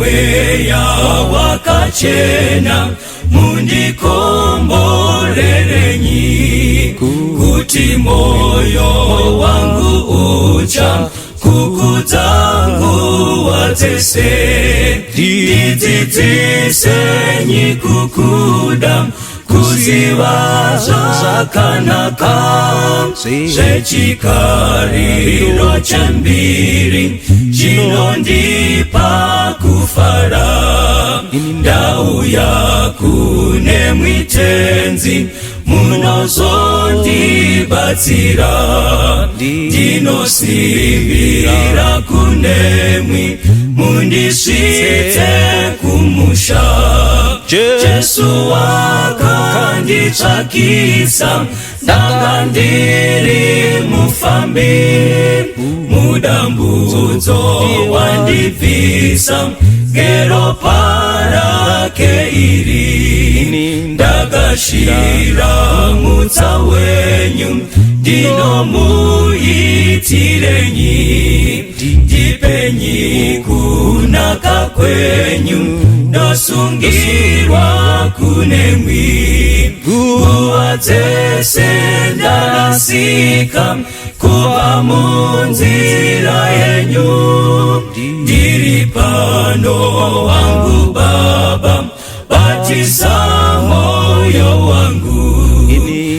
Mweya Wakachena, mundikomborerenyi, kuti moyo wangu ucha kukudza nguva dzese. Ndidzidzisenyi kukuda, kuziva zvakanaka zvechikariro chembiri chinondipa kufara. Ndauya kune mwitenzi, munozondibatsira. Ndinosimbira kunemwi, mundisvitse kumusha. Jesu wakanditsvakisa, ndanga ndiri mufambi, mudambudzo wandibvisa ngeropa rake iri. Ndakashira mutsa wenyu, ndinomuitirenyi? Ndipenyi kunaka kwenyu, ndosungirwa kunemwi. Nguva dzese ndarasika kubva munzira yenyu. Ndiri pano wangu Baba, batisa moyo wangu.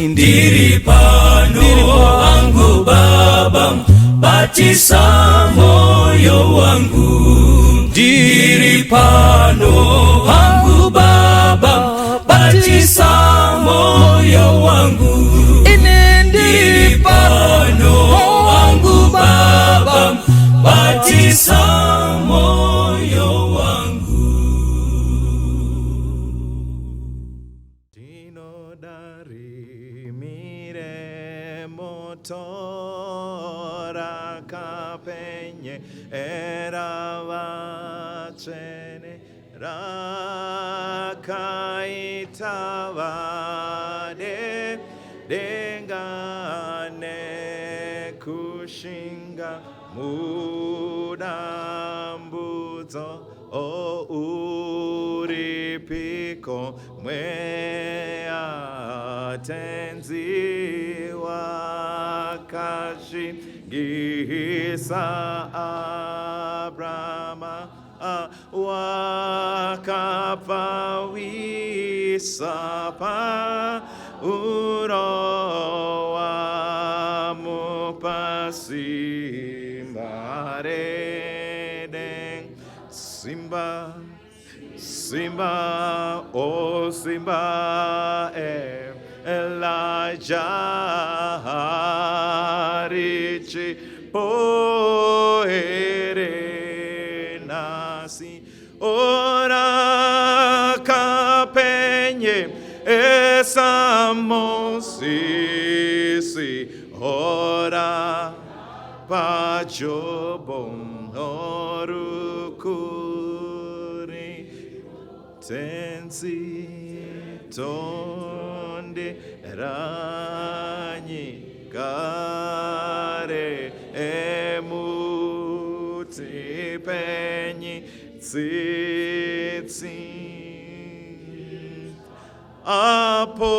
Ndiri pano wangu Baba, batisa moyo wangu. Ndiri pano wangu Baba, batisa moyo wangu. Ndiri pano wangu Baba, batisa moyo wangu. Tinoda rimi remoto rakapenye era vatsvene, rakaita vade denga nekushinga mudambudzo. O uripiko mweya tenzi wakashingisa Abrama, wakapfawisa pa uro wamupa simba reden. Simba, simba, o simba, Elijah richi poere nasi ora kapenye esamosisi ora pajobom orukuri tenzi tonde ranyi kare emuti penyi tsitsi apo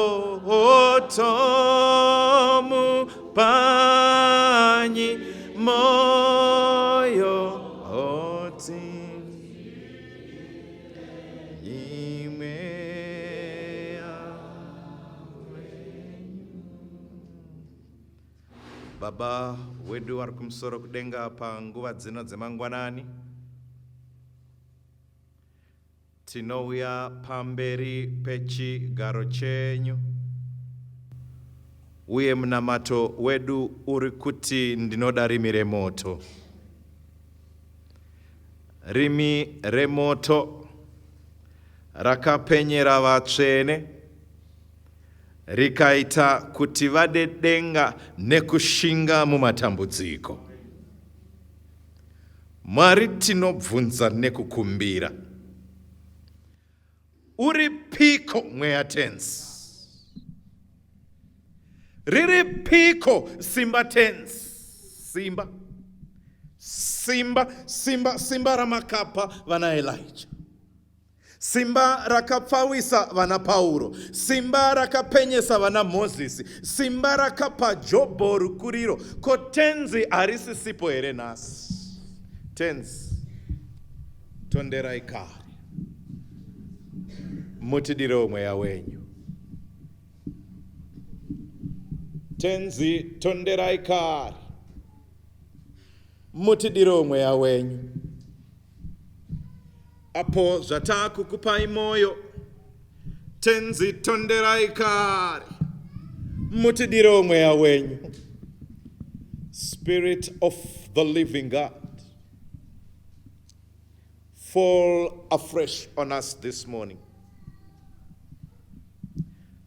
otomu panyi moyo oti nyimweya. Baba wedu vari kumusoro kudenga, panguva dzino dzemangwanani tinouya pamberi pechigaro chenyu, uye munamato wedu uri kuti ndinoda rimi remoto, rimi remoto rakapenyera vatsvene, rikaita kuti vade denga nekushinga mumatambudziko. Mwari, tinobvunza nekukumbira, uri piko mweya tenzi? Riri piko simba tenzi? Simba, Simba, simba, simba ramakapa vana Elijah. Simba rakapfawisa vana Pauro, simba rakapenyesa vana Mozisi, simba rakapa Jobho rukuriro. Ko Tenzi harisisipo here nhasi? Tenzi, tonderai kare, mutidirewo mweya wenyu. Tenzi, tonderai kare, mutidirewo mweya wenyu. Apo zvatakukupai moyo, Tenzi tonderai kare, mutidirewo mweya wenyu. Spirit of the living God, fall afresh on us this morning.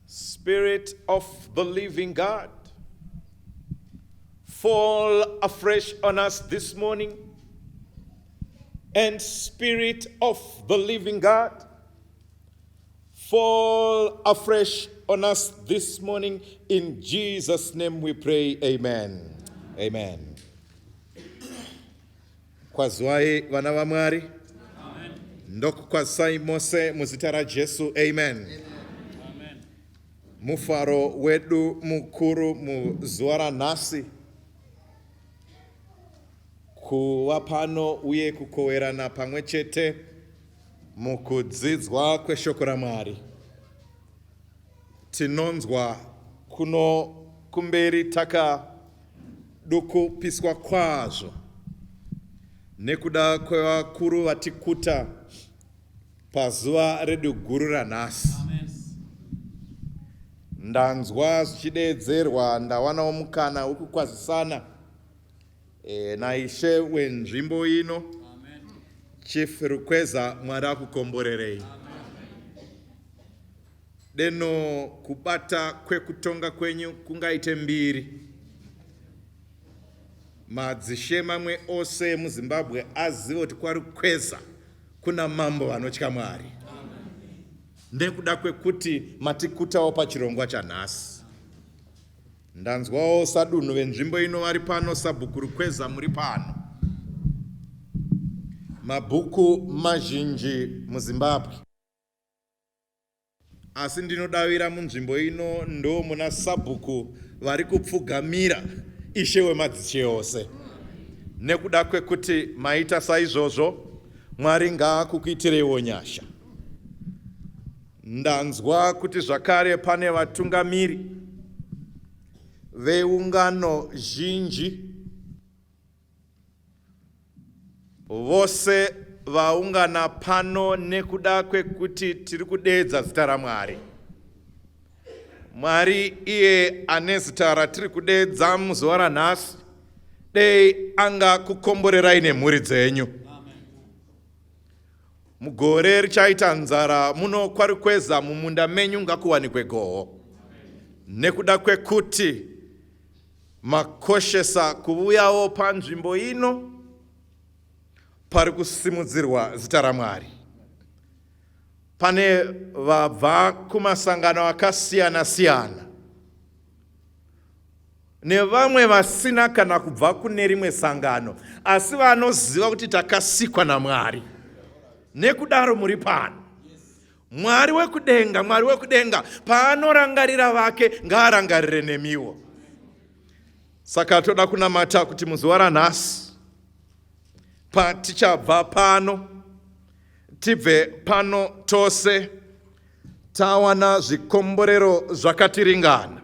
Spirit of the living God, fall afresh on us this morning. And Spirit of the living God, fall afresh on us this morning. In Jesus' name we pray. Amen. Amen. Kwaziwai vana vaMwari. Ndokukwazisai mose muzita raJesu. Amen. Mufaro wedu mukuru muzuva ranhasi kuva pano uye kukowerana pamwe chete mukudzidzwa kweshoko raMwari. Tinonzwa kuno kumberi takadukupiswa kwazvo nekuda kwevakuru vatikuta pazuva redu guru ranhasi. Ndanzwa zvichideedzerwa, ndawanawo mukana wekukwazisana naishe wenzvimbo ino, Chief Rukweza. Mwari akukomborerei. Deno kubata kwekutonga kwenyu kungaite mbiri, madzishe mamwe ose emuZimbabwe azive kuti kwaRukweza kuna mambo vanotya Mwari, nekuda kwekuti matikutawo pachirongwa chanhasi. Ndanzwawo sadunhu venzvimbo ino vari pano, sabhuku Rukweza muri pano. Mabhuku mazhinji muZimbabwe, asi ndinodavira munzvimbo ino ndo muna sabhuku vari kupfugamira ishe wemadzishe ose. Nekuda kwekuti maita saizvozvo, Mwari ngaakukuitireiwo nyasha. Ndanzwa kuti zvakare pane vatungamiri veungano zhinji vose vaungana pano nekuda kwekuti tiri kudeedza zita raMwari. Mwari iye ane zita ratiri kudeedza muzuva ranhasi, dei anga kukomborerai nemhuri dzenyu. Mugore richaita nzara muno kwaRukweza, mumunda menyu ngakuwanikwe goho, nekuda kwekuti makoshesa kuvuyawo panzvimbo ino pari kusimudzirwa zita raMwari. Pane vabva kumasangano akasiyana siyana nevamwe vasina kana kubva kune rimwe sangano, asi vanoziva kuti takasikwa naMwari, nekudaro muri pano. Mwari wekudenga, Mwari wekudenga paanorangarira vake, ngaarangarire nemiwo. Saka toda kunamata kuti muzuva ranhasi patichabva pano, tibve pano tose tawana zvikomborero zvakatiringana.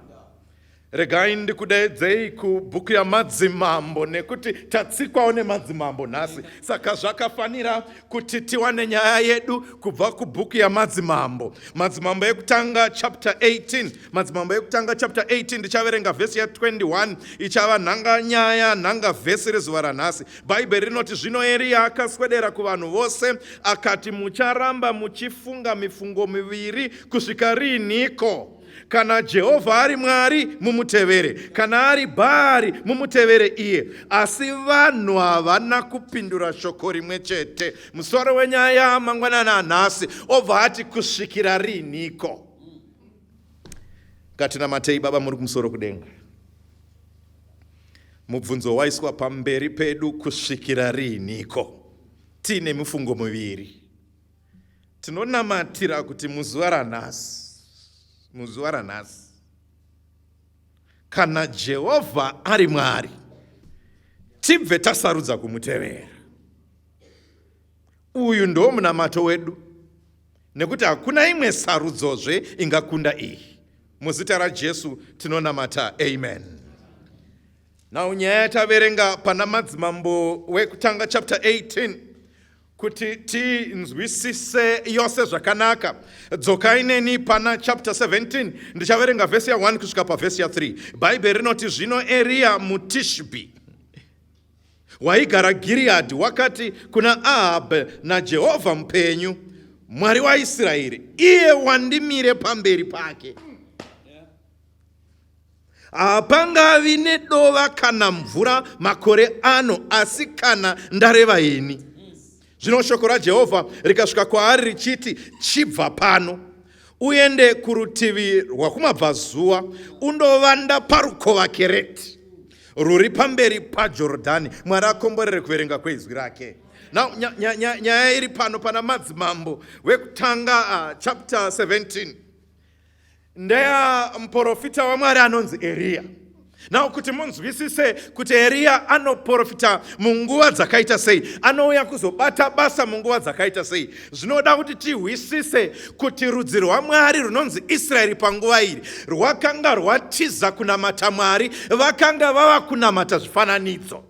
Regai ndikudeedzei kubhuku yaMadzimambo, nekuti tatsikwawo nemadzimambo nhasi, saka zvakafanira kuti tiwane nyaya yedu kubva kubhuku yaMadzimambo. Madzimambo ekutanga chapter 18, Madzimambo ekutanga chapter 18, ndichaverenga vhesi ya21, ichava nhanga nyaya, nhanga vhesi rezuva ranhasi. Bhaibheri rinoti, zvino Eriya akaswedera kuvanhu vose akati, mucharamba muchifunga mifungo miviri kusvika riiniko? Kana Jehovha ari Mwari, mumutevere; kana ari Bhaari, mumutevere iye. Asi vanhu havana kupindura shoko rimwe chete. Musoro wenyaya mangwanani anhasi obva ati, kusvikira riiniko? Ngatinamatei. Baba muri kumusoro kudenga, Mubvunzo waiswa pamberi pedu kusvikira riiniko? Tiine mifungo miviri. Tinonamatira kuti muzuva ranhasi, muzuva ranhasi, kana Jehovha ari Mwari, tibve tasarudza kumutevera. Uyu ndo munamato wedu, nekuti hakuna imwe sarudzozve ingakunda iyi. Muzita raJesu tinonamata, amen. Now nyaya yataverenga pana Madzimambo wekutanga chapter 18 kuti tinzwisise yose zvakanaka, dzokai neni pana chapter 17, ndichaverenga vhesi ya1 kusvika pavhesi ya3. Bhaibheri rinoti, zvino Eriya muTishbi waigara Giriyadhi wakati kuna Ahabhi, naJehovha mupenyu, Mwari waIsraeri, iye wandimire pamberi pake, hapangavi nedova kana mvura makore ano, asi kana ndareva ini. Zvino shoko raJehovha rikasvika kwaari richiti, chibva pano uende kurutivi rwakumabvazuva, undovanda parukova Kereti, ruri pamberi paJorodhani. Mwari akomborere kuverenga kweizwi rake. Now nyaya iri pano pana Madzimambo wekutanga chapter 17 ndeya muprofita waMwari anonzi Eriya. Now kuti munzwisise kuti Eriya anoprofita munguva dzakaita sei, anouya kuzobata basa munguva dzakaita sei, zvinoda kuti tihwisise kuti rudzi rwaMwari runonzi Israeri panguva iri rwakanga rwatiza kunamata Mwari, vakanga vava kunamata zvifananidzo.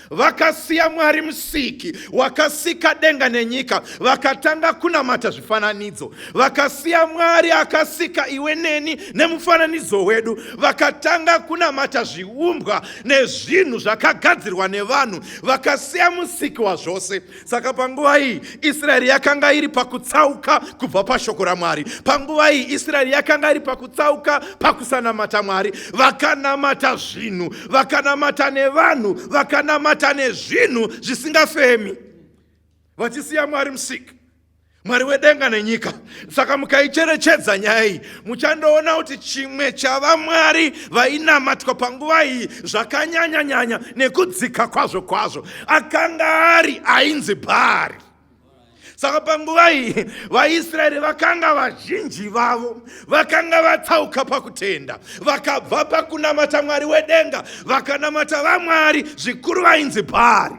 Vakasiya Mwari musiki wakasika denga nenyika, vakatanga kunamata zvifananidzo. Vakasiya Mwari akasika iwe neni nemufananidzo wedu, vakatanga kunamata zviumbwa nezvinhu zvakagadzirwa nevanhu. Vakasiya musiki wazvose. Saka panguva iyi Israeri yakanga iri pakutsauka kubva pashoko raMwari. Panguva iyi Israeri yakanga iri pakutsauka pakusanamata Mwari. Vakanamata zvinhu, vakanamata nevanhu, vakanamata nezvinhu zvisingafemi, vachisiya Mwari musiki, Mwari wedenga nenyika. Saka mukaicherechedza nyaya iyi, muchandoona kuti chimwe chavamwari vainamatwa panguva iyi zvakanyanya-nyanya nekudzika kwazvo kwazvo akanga ari ainzi Bhaari. Saka panguva iyi vaIsraeri vakanga vazhinji vavo vakanga vatsauka pakutenda, vakabva pakunamata Mwari wedenga, vakanamata vamwari zvikuru vainzi Bhaari.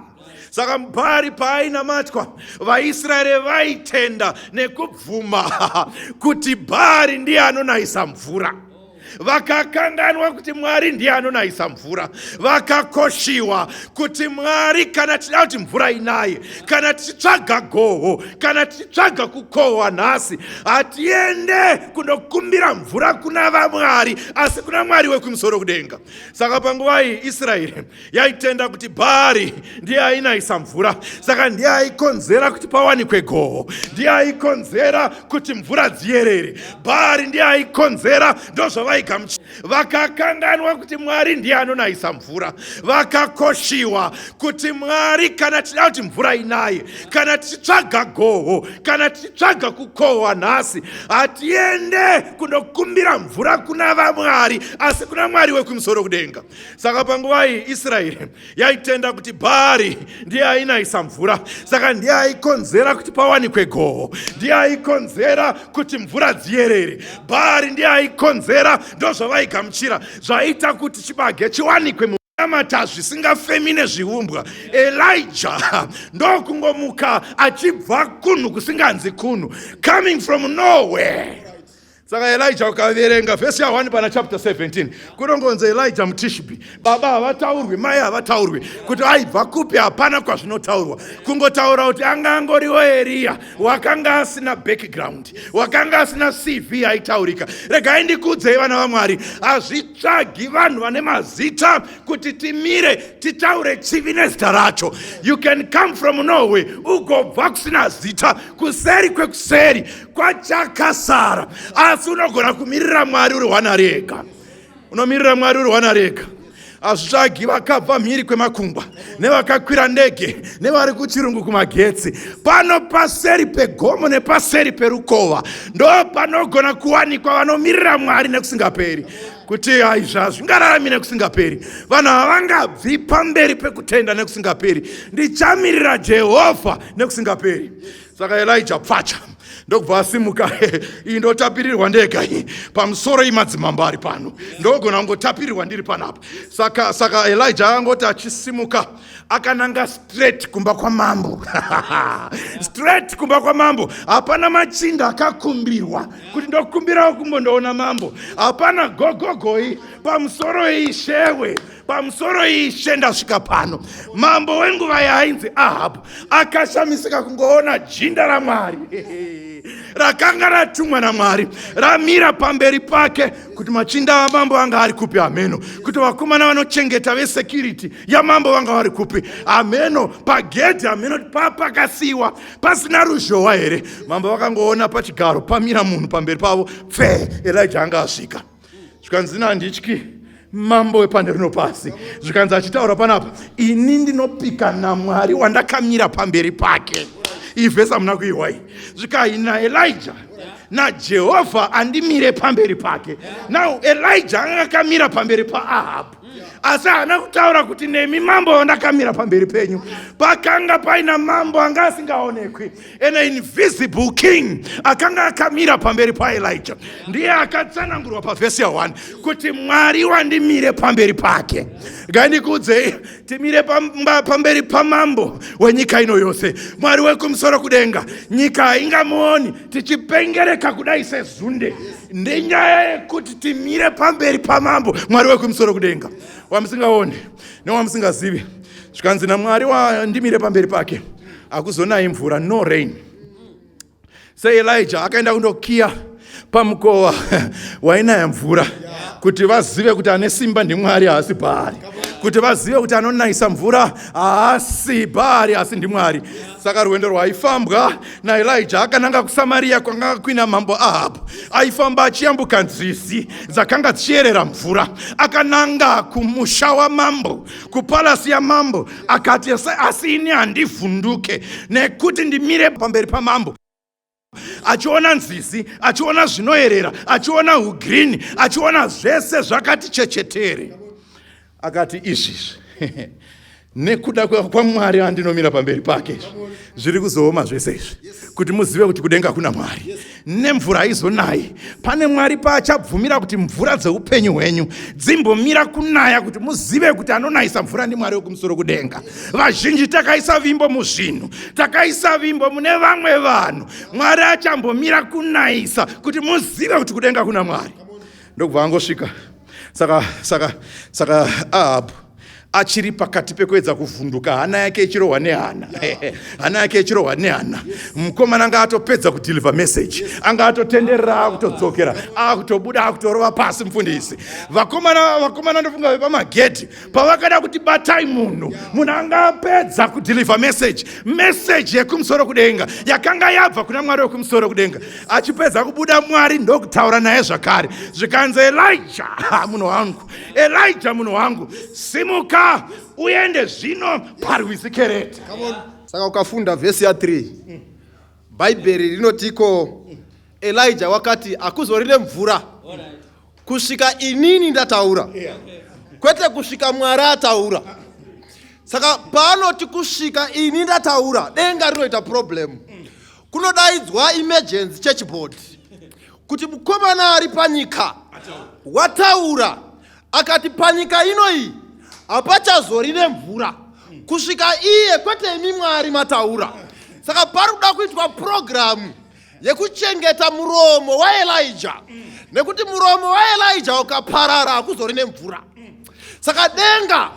Saka Bhaari paainamatwa, vaIsraeri vaitenda nekubvuma kuti Bhaari ndiye anonayisa mvura. Vakakanganwa kuti Mwari ndiye anonayisa mvura. Vakakoshiwa kuti Mwari, kana tichida kuti mvura inaye, kana tichitsvaga goho, kana tichitsvaga kukohwa nhasi, hatiende kundokumbira mvura kuna vamwari, asi kuna Mwari wekumusoro kudenga. Saka panguva iyi Israeri yaitenda kuti Bhaari ndiye ainayisa mvura, saka ndiye aikonzera kuti pawanikwe goho, ndiye aikonzera kuti mvura dziyerere. Bhaari ndiye aikonzera, ndozvavaigamuchira. Vakakanganwa kuti Mwari ndiye anonayisa mvura. Vakakoshiwa kuti Mwari, kana tichida kuti mvura inaye, kana tichitsvaga goho, kana tichitsvaga kukohwa nhasi, hatiende kundokumbira mvura kuna vamwari, asi kuna Mwari wekumusoro kudenga. Saka panguva iyi Israeri yaitenda kuti Bhaari ndiye ainayisa mvura, saka ndiye aikonzera kuti pawanikwe goho, ndiye aikonzera kuti mvura dziyerere. Bhaari ndiye aikonzera, ndozvavaigamuchira, zvaita kuti chibage chiwanikwe. Namata zvisingafemi nezviumbwa. Elijah ndokungomuka achibva kunhu kusinganzi kunhu, coming from nowhere. Saka Elijah ukaverenga vhesi ya1 pana chapter 17, kunongonzi Elijah muTishbi. Baba havataurwi, mai havataurwi, kuti aibva kupi hapana kwazvinotaurwa. Kungotaura kuti anga angoriwo Eriya wakanga asina background, wakanga asina CV yaitaurika. Regai ndikuudzei vana vaMwari, hazvitsvagi vanhu vane mazita kuti timire titaure chivi nezita racho. You can come from nowhere, ugobva kusina zita, kuseri kwekuseri kwachakasara, asi unogona kumirira Mwari uri hwana rega. Unomirira Mwari uri hwana rega. Hazvitsvagi vakabva mhiri kwemakungwa. Nevakakwira ndege nevari kuchirungu kumagetsi, pano paseri pegomo nepaseri perukova ndo panogona kuwanikwa vanomirira Mwari nekusingaperi, kuti aizva hazvingararami nekusingaperi. Vanhu havangabvi pamberi pekutenda nekusingaperi. Ndichamirira Jehovha nekusingaperi. Saka Elija pfacha ndokubva asimuka. Iyi ndotapirirwa ndega iyi, pamusoro imadzimambo ari pano, ndogona kungotapirirwa ndiri panapa. Saka Elija akangoti achisimuka, akananga straight kumba kwamambo, straight kumba kwamambo. Hapana machinda akakumbirwa kuti ndokumbirawo kumbondoona mambo. Hapana gogogoi, pamusoro ishewe, pamusoro ishe, ndasvika pano. Mambo wenguva yaainzi Ahabhu akashamisika kungoona jinda raMwari rakanga ratumwa naMwari ramira pamberi pake. Kuti machinda amambo anga ari kupi hameno, kuti vakomana vanochengeta vesecurity yamambo vanga vari kupi hameno, pagedhi hameno kuti papakasiyiwa pasina ruzhowa here. Mambo vakangoona pachigaro pamira munhu pamberi pavo pfee. Elija anga asvika. Zvikanzi, "Handityi mambo wepande rino pasi." Zvikanzi achitaura panapa, "Ini ndinopika naMwari wandakamira pamberi pake." Iyi vhesi hamuna kuihwai. Zvikai naElija, naJehovha andimire pamberi pake. Now Elija anga akamira pamberi paAhabhu, asi haana kutaura kuti nemi mambo wandakamira pamberi penyu. Pakanga paina mambo anga asingaonekwi, an invisible king akanga akamira pamberi paElija. Ndiye akatsanangurwa pavhesi ya1 kuti Mwari wandimire pamberi pake. Ngandikuudzei, timire pamberi pamambo wenyika ino yose, Mwari wekumusoro kudenga. Nyika haingamuoni tichipengereka kudai sezunde, ndenyaya yekuti timire pamberi pamambo Mwari wekumusoro kudenga wamusingaoni newamusingazivi. Zvikanzi, "Namwari wandimire pamberi pake, hakuzonayi mvura, no rain." SeElija akaenda kundokiya pamukova wainaya mvura kuti vazive kuti ane simba ndiMwari, haasi Bhaari, kuti vazive kuti anonayisa mvura haasi Bhaari asi ndiMwari. Saka rwendo rwaifambwa naElija, akananga kuSamariya kwanga kuina mambo Ahabhu. Aifamba achiyambuka nzizi dzakanga dzichiyerera mvura. Akananga kumusha wamambo, kupalasi yamambo. Akati, "Asi ini handivhunduke nekuti ndimire pamberi pamambo." Achiona nzizi, achiona zvinoyerera, achiona ugreen, achiona zvese zvakati chechetere, akati, "Izvizvi nekuda kwaMwari andinomira pamberi pake, izvi zviri kuzooma zvese izvi, kuti muzive kuti kudenga kuna Mwari nemvura haizonayi. Pane Mwari paachabvumira kuti mvura dzeupenyu hwenyu dzimbomira kunaya, kuti muzive kuti anonayisa mvura ndiMwari wekumusoro kudenga." Vazhinji takaisa vimbo muzvinhu, takaisa vimbo mune vamwe vanhu. Mwari achambomira kunayisa kuti muzive kuti kudenga kuna Mwari. Ndokubva angosvika. Saka Ahabhu achiri pakati pekuedza kuvhunduka, hana yake ichirohwa nehana, hana yake ichirohwa nehana, mukomana anga atopedza kudeliver message, anga atotenderera, akutodzokera, akutobuda, akutorova pasi. Mufundisi, vakomana ndofunga vepamagedhi pavakada kuti batai munhu, munhu anga apedza kudeliver message, message yekumusoro kudenga yakanga yabva kuna Mwari wekumusoro kudenga. Achipedza kubuda, Mwari ndokutaura naye zvakare. Zvikanzi, "Elija munhu wangu, Elija munhu wangu, simuka uende zvino parwizi Kerete." Saka ukafunda vhesi ya3, Bhaibheri rinotiko Elija wakati hakuzori nemvura kusvika inini ndataura, kwete kusvika Mwari ataura. Saka paanoti kusvika ini ndataura, denga rinoita problem. Kunodaidzwa emergency church board kuti mukomana ari panyika wataura, akati panyika ino iyi hapachazori nemvura kusvika iye, kwete imi Mwari mataura. Saka pari kuda kuitwa purogiramu yekuchengeta muromo waElija, nekuti muromo waElija ukaparara hakuzori nemvura. Saka denga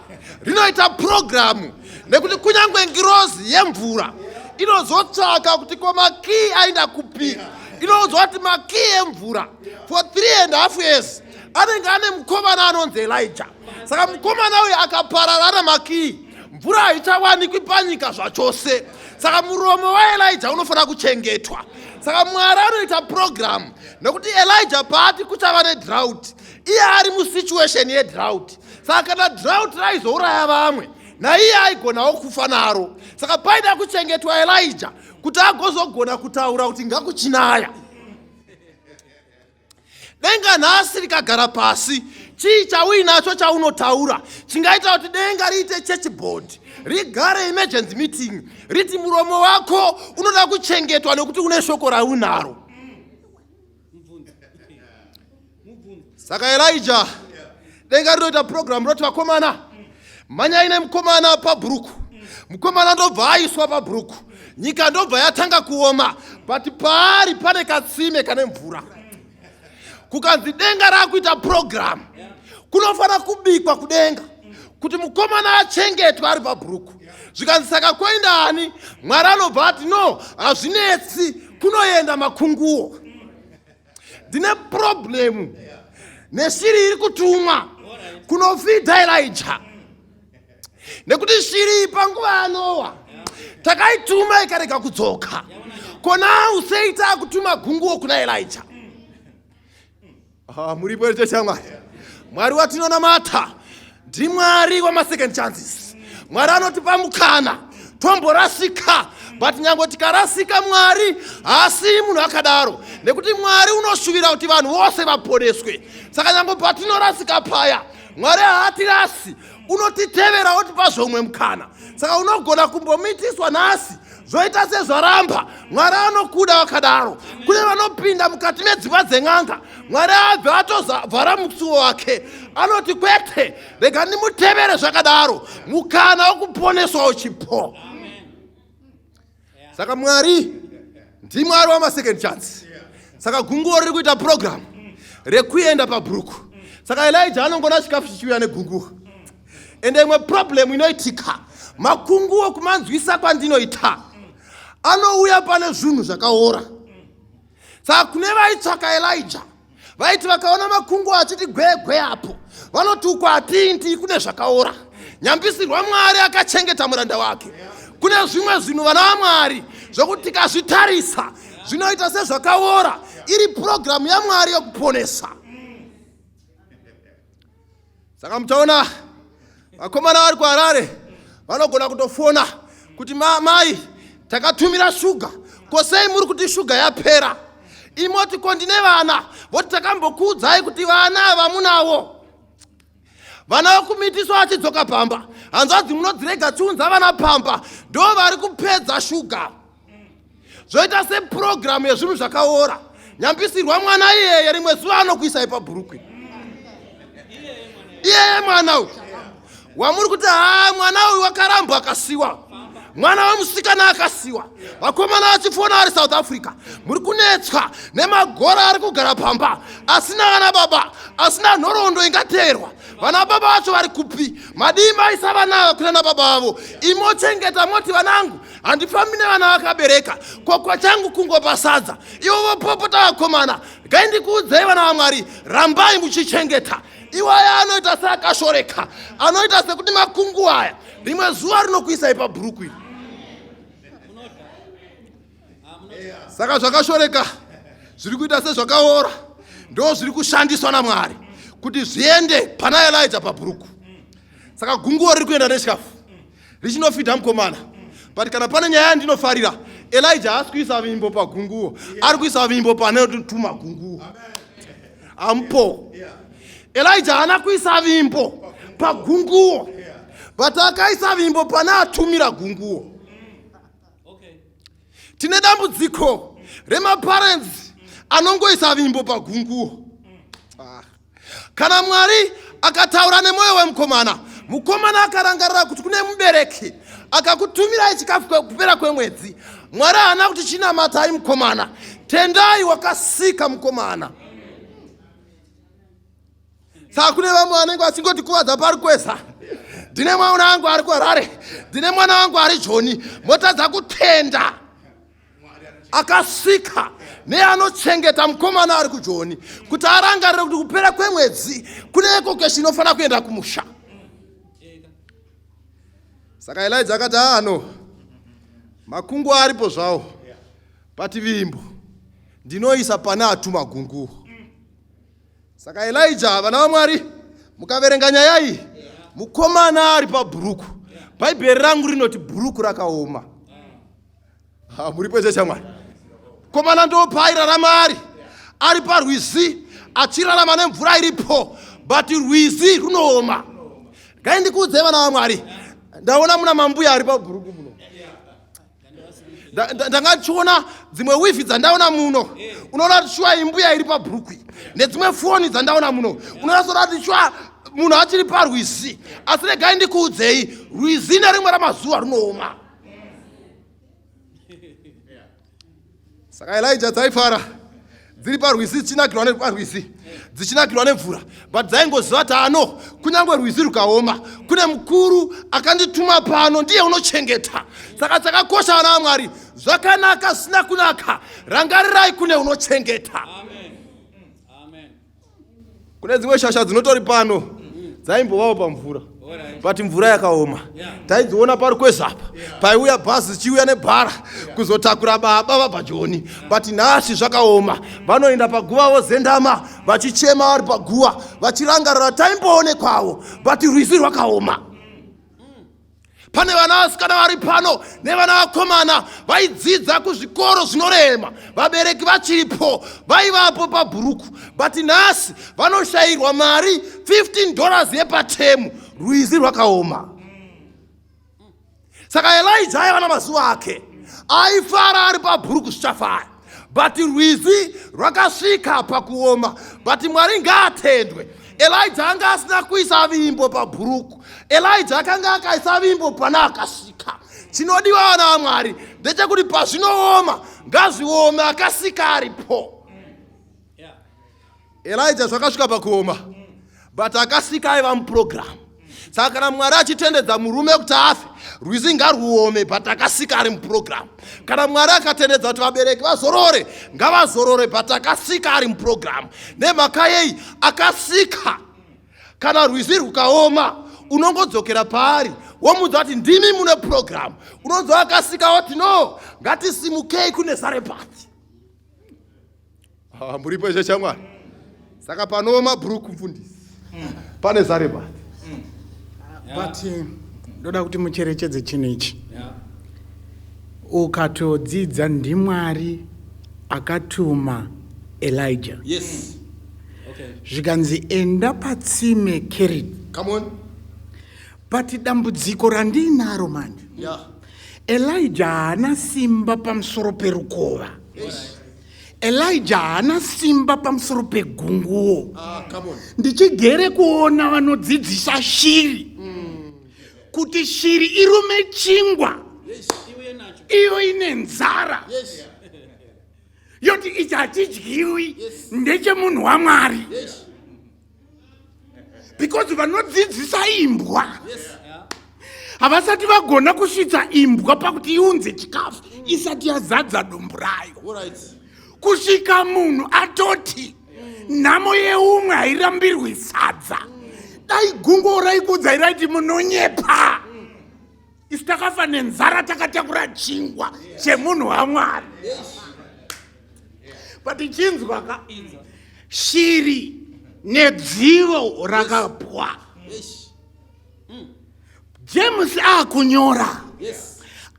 rinoita purogiramu, nekuti kunyange ngirozi yemvura inozotsvaka kuti ko makii aenda kupi. Inoudzwa kuti makii emvura for 3.5 years anenge ane mukomana anonzi Elija. Saka mukomana uyu akaparara ana makii, mvura haichawanikwi panyika zvachose. Saka muromo waElija unofanira kuchengetwa. Saka Mwari anoita purogiramu, nekuti Elija paati kuchava nedrought, iye ari musituation yedrought. Saka kana drought raizouraya vamwe, Naiye aigonawo kufa naro. Saka paida kuchengetwa Elijah kuti agozogona kutaura kuti ngakuchinaya. Denga nhasi rikagara pasi, chii chauinacho chaunotaura chingaita kuti denga riite church board, rigare emergency meeting, riti muromo wako unoda kuchengetwa nekuti une shoko raunaro? Saka Elijah, denga rinoita program roti vakomana mhanyai nemukomana pabhuruku. Mukomana ndobva aiswa pabhuruku, nyika ndobva yatanga kuoma, but paari pane katsime kane mvura. Kukanzi denga rakuita program, kunofanira kubikwa kudenga kuti mukomana achengetwe ari pabhuruku. Zvikanzi saka koenda ani? Mwari anobva ati no, hazvinetsi, kunoenda makunguo. Ndine problemu neshiri iri kutumwa kunofidha Elija, nekuti shiri panguva yaNowa takaituma ikarega kudzoka. Kona usei taakutuma gunguo kuna Elija? Muripo here, chechi yaMwari? Mwari watinonamata ndiMwari wamasecond chances. Mwari anotipa mukana tomborasika, but nyange tikarasika, Mwari haasii munhu akadaro, nekuti Mwari unoshuvira kuti vanhu vose vaponeswe. Saka nyange patinorasika paya, Mwari haatirasi, unotitevera otipa zvomwe mukana. Saka unogona kumbomitiswa nhasi, zvoita sezvaramba, Mwari anokuda wakadaro. Kune vanopinda mukati medzimba dzen'anga, Mwari abve atozavhara musuwo wake, anoti kwete, rega ndimutevere zvakadaro, mukana wekuponeswa uchipo. Saka Mwari ndiMwari wamasecond chance. Saka gunguo riri kuita program rekuenda pabhuruku. Saka Elija anongona chikafu chichiuya negunguo. Ende imwe problem inoitika, makunguo kumanzwisa kwandinoita anouya pane zvinhu zvakaora. Saka kune vaitsvaka Elija, vaiti vakaona makunguo achiti gwegwe apo, vanoti uko hatiindi, kune zvakaora. Nyambisirwa Mwari akachengeta muranda wake. Kune zvimwe zvinhu, vana vaMwari, zvokuti tikazvitarisa zvinoita sezvakaora, iri purogiramu yaMwari yokuponesa. Saka muchaona vakomana vari kuHarare vanogona kutofona kuti mai, takatumira shuga, ko sei muri kuti shuga yapera? Imoti ko ndine vana? Voti takambokuudzai kuti vana ava munawo. Vana vokumitiswa vachidzoka pamba, hanzvadzi munodzirega chiunza vana pamba, ndo vari kupedza shuga. Zvoita sepurogiramu yezvinhu zvakaora. Nyambisirwa mwana iyeye rimwe zuva anokuisai pabhurukwe. Iyeye mwana uyu wamuri kuti haa, mwana uyu wakarambwa akasiwa, mwana wemusikana akasiwa, vakomana vachifona vari South Africa, muri kunetswa nemagora ari kugara pamba asina vana baba, asina nhoroondo ingateerwa. Vana baba vacho vari kupi? Madii maisa vana ava kuna nababa vavo, imochengeta, moti vanangu, handifambi nevana vakabereka, kokwa changu kungopa sadza, ivo vopopota. Vakomana, gai ndikuudzei, vana vaMwari, rambai muchichengeta. Iwaya anoita seakashoreka, anoita sekuti makungu aya, rimwe zuva rinokuisai pabhuruku iri. Saka zvakashoreka zviri kuita sezvakaora ndo zviri kushandiswa naMwari kuti zviende pana Elija pabhuruku. Saka gunguo riri kuenda nechikafu richinofidha mukomana. But kana pane nyaya yandinofarira, Elija haasi kuisa vimbo pagunguo, ari kuisa vimbo pane tuma gunguo ampo. Elija haana kuisa vimbo pagunguo, but akaisa vimbo pane atumira gunguo. Tine dambudziko remaparents anongoisa vimbo pagunguo. Kana Mwari akataura nemwoyo wemukomana, mukomana akarangarira kuti kune mubereki akakutumirai chikafu kupera kwemwedzi, Mwari haana kuti chinamatai mukomana, tendai wakasika mukomana. Saka kune vamwe vanenge vachingoti kuvadza pari kwesa, ndine mwana wangu ari kuHarare, ndine mwana wangu ari Joni, motadza kutenda akasvika neanochengeta mukomana ari kuJoni, kuti arangarire kuti kupera kwemwedzi kune ekokeshi inofanira kuenda kumusha. Saka Elija akati, ano makungu aripo zvawo, but vimbo ndinoisa pane atuma gunguo. Saka Elija, vana vaMwari, mukaverenga nyaya iyi, mukomana ari pabhuruku. Bhaibheri rangu rinoti bhuruku rakaoma. Ha, muripo church yaMwari. Komana ndopaairarama ari ari parwizi achirarama nemvura iripo but rwizi runooma. Gai ndikuudzei vana vaMwari, ndaona muna mambuya ari pabhuruku muno. Ndanga ndichiona dzimwe wifi dzandaona muno, unoona kuti shuwa imbuya iri pabhuruku iyi, nedzimwe foni dzandaona muno, unoona soda kuti shuwa munhu achiri parwizi. Asi regai ndikuudzei, rwizi nerimwe ramazuva runooma. Saka Elijah dzaifara dziri parwizi dzichinakirwa neparwizi dzichinakirwa nemvura but dzaingoziva kuti ano kunyange rwizi rukaoma kune mukuru akandituma pano ndiye unochengeta. Saka chakakosha vana vaMwari, zvakanaka zvisina kunaka, rangarirai kune unochengeta. Kune dzimwe shasha dzinotori pano dzaimbovawo pamvura but mvura yakaoma, taidziona pari kwezapa paiuya bhazi zichiuya nebhara kuzotakura baba vabhajoni, but nhasi zvakaoma, vanoenda paguva vozendama vachichema vari paguva vachirangarira taimboonekwawo, but rwizi rwakaoma. Pane vana vasikana vari pano nevana vakomana vaidzidza kuzvikoro zvinorema, vabereki vachiripo, vaivapo pabhuruku, but nhasi vanoshayirwa mari 15 dollars yepatemu. Rwizi rwakaoma. Saka Elijah aiva namazuva ake aifara ari pabhuruku zvichafaya, but rwizi rwakasvika pakuoma. But Mwari ngaatendwe, Elijah anga asina kuisa vimbo pabhuruku. Elijah akanga akaisa vimbo pana akasvika. Chinodiwa vana vaMwari ndechekuti pazvinooma ngazviome, akasika aripo. Elijah zvakasvika pakuoma, but akasika aiva muprogramu. Saka kana Mwari achitendedza murume kuti afe, rwizi ngarwuome, but akasika ari muprogramu. Kana Mwari akatendedza kuti vabereki vazorore, ngavazorore, but akasika ari muprogramu. Nemhaka yei? Akasika. Kana rwizi rwukaoma, unongodzokera paari womudza kuti ndimi mune programu. Unonzwa akasika woti no, ngatisimukei kune Zarepati. Muripo ishe chamwari. Saka panooma bhuruku mfundisi, pane Zarepati. But ndoda kuti mucherechedze chinhu ichi. Ukatodzidza ndiMwari akatuma Elijah. Zvikanzi enda patsime Kerit. Come on. But dambudziko randiinaro manje, Elijah haana simba pamusoro perukova. Elijah haana simba pamusoro pegunguo. Come on. Ndichigere kuona vanodzidzisa shiri kuti shiri irume chingwa iyo ine nzara, yoti ichi hachidyiwi, ndechemunhu waMwari, because vanodzidzisa imbwa havasati vagona kusvitsa imbwa pakuti iunze chikafu isati yazadza dumbu rayo, kusvika munhu atoti nhamo yeumwe hairambirwi sadza. Dai gungo raikudzai raiti munonyepa, isu takafa nenzara takatakura chingwa chemunhu waMwari. But chinzwa ka, shiri nedzivo rakapwa. James akunyora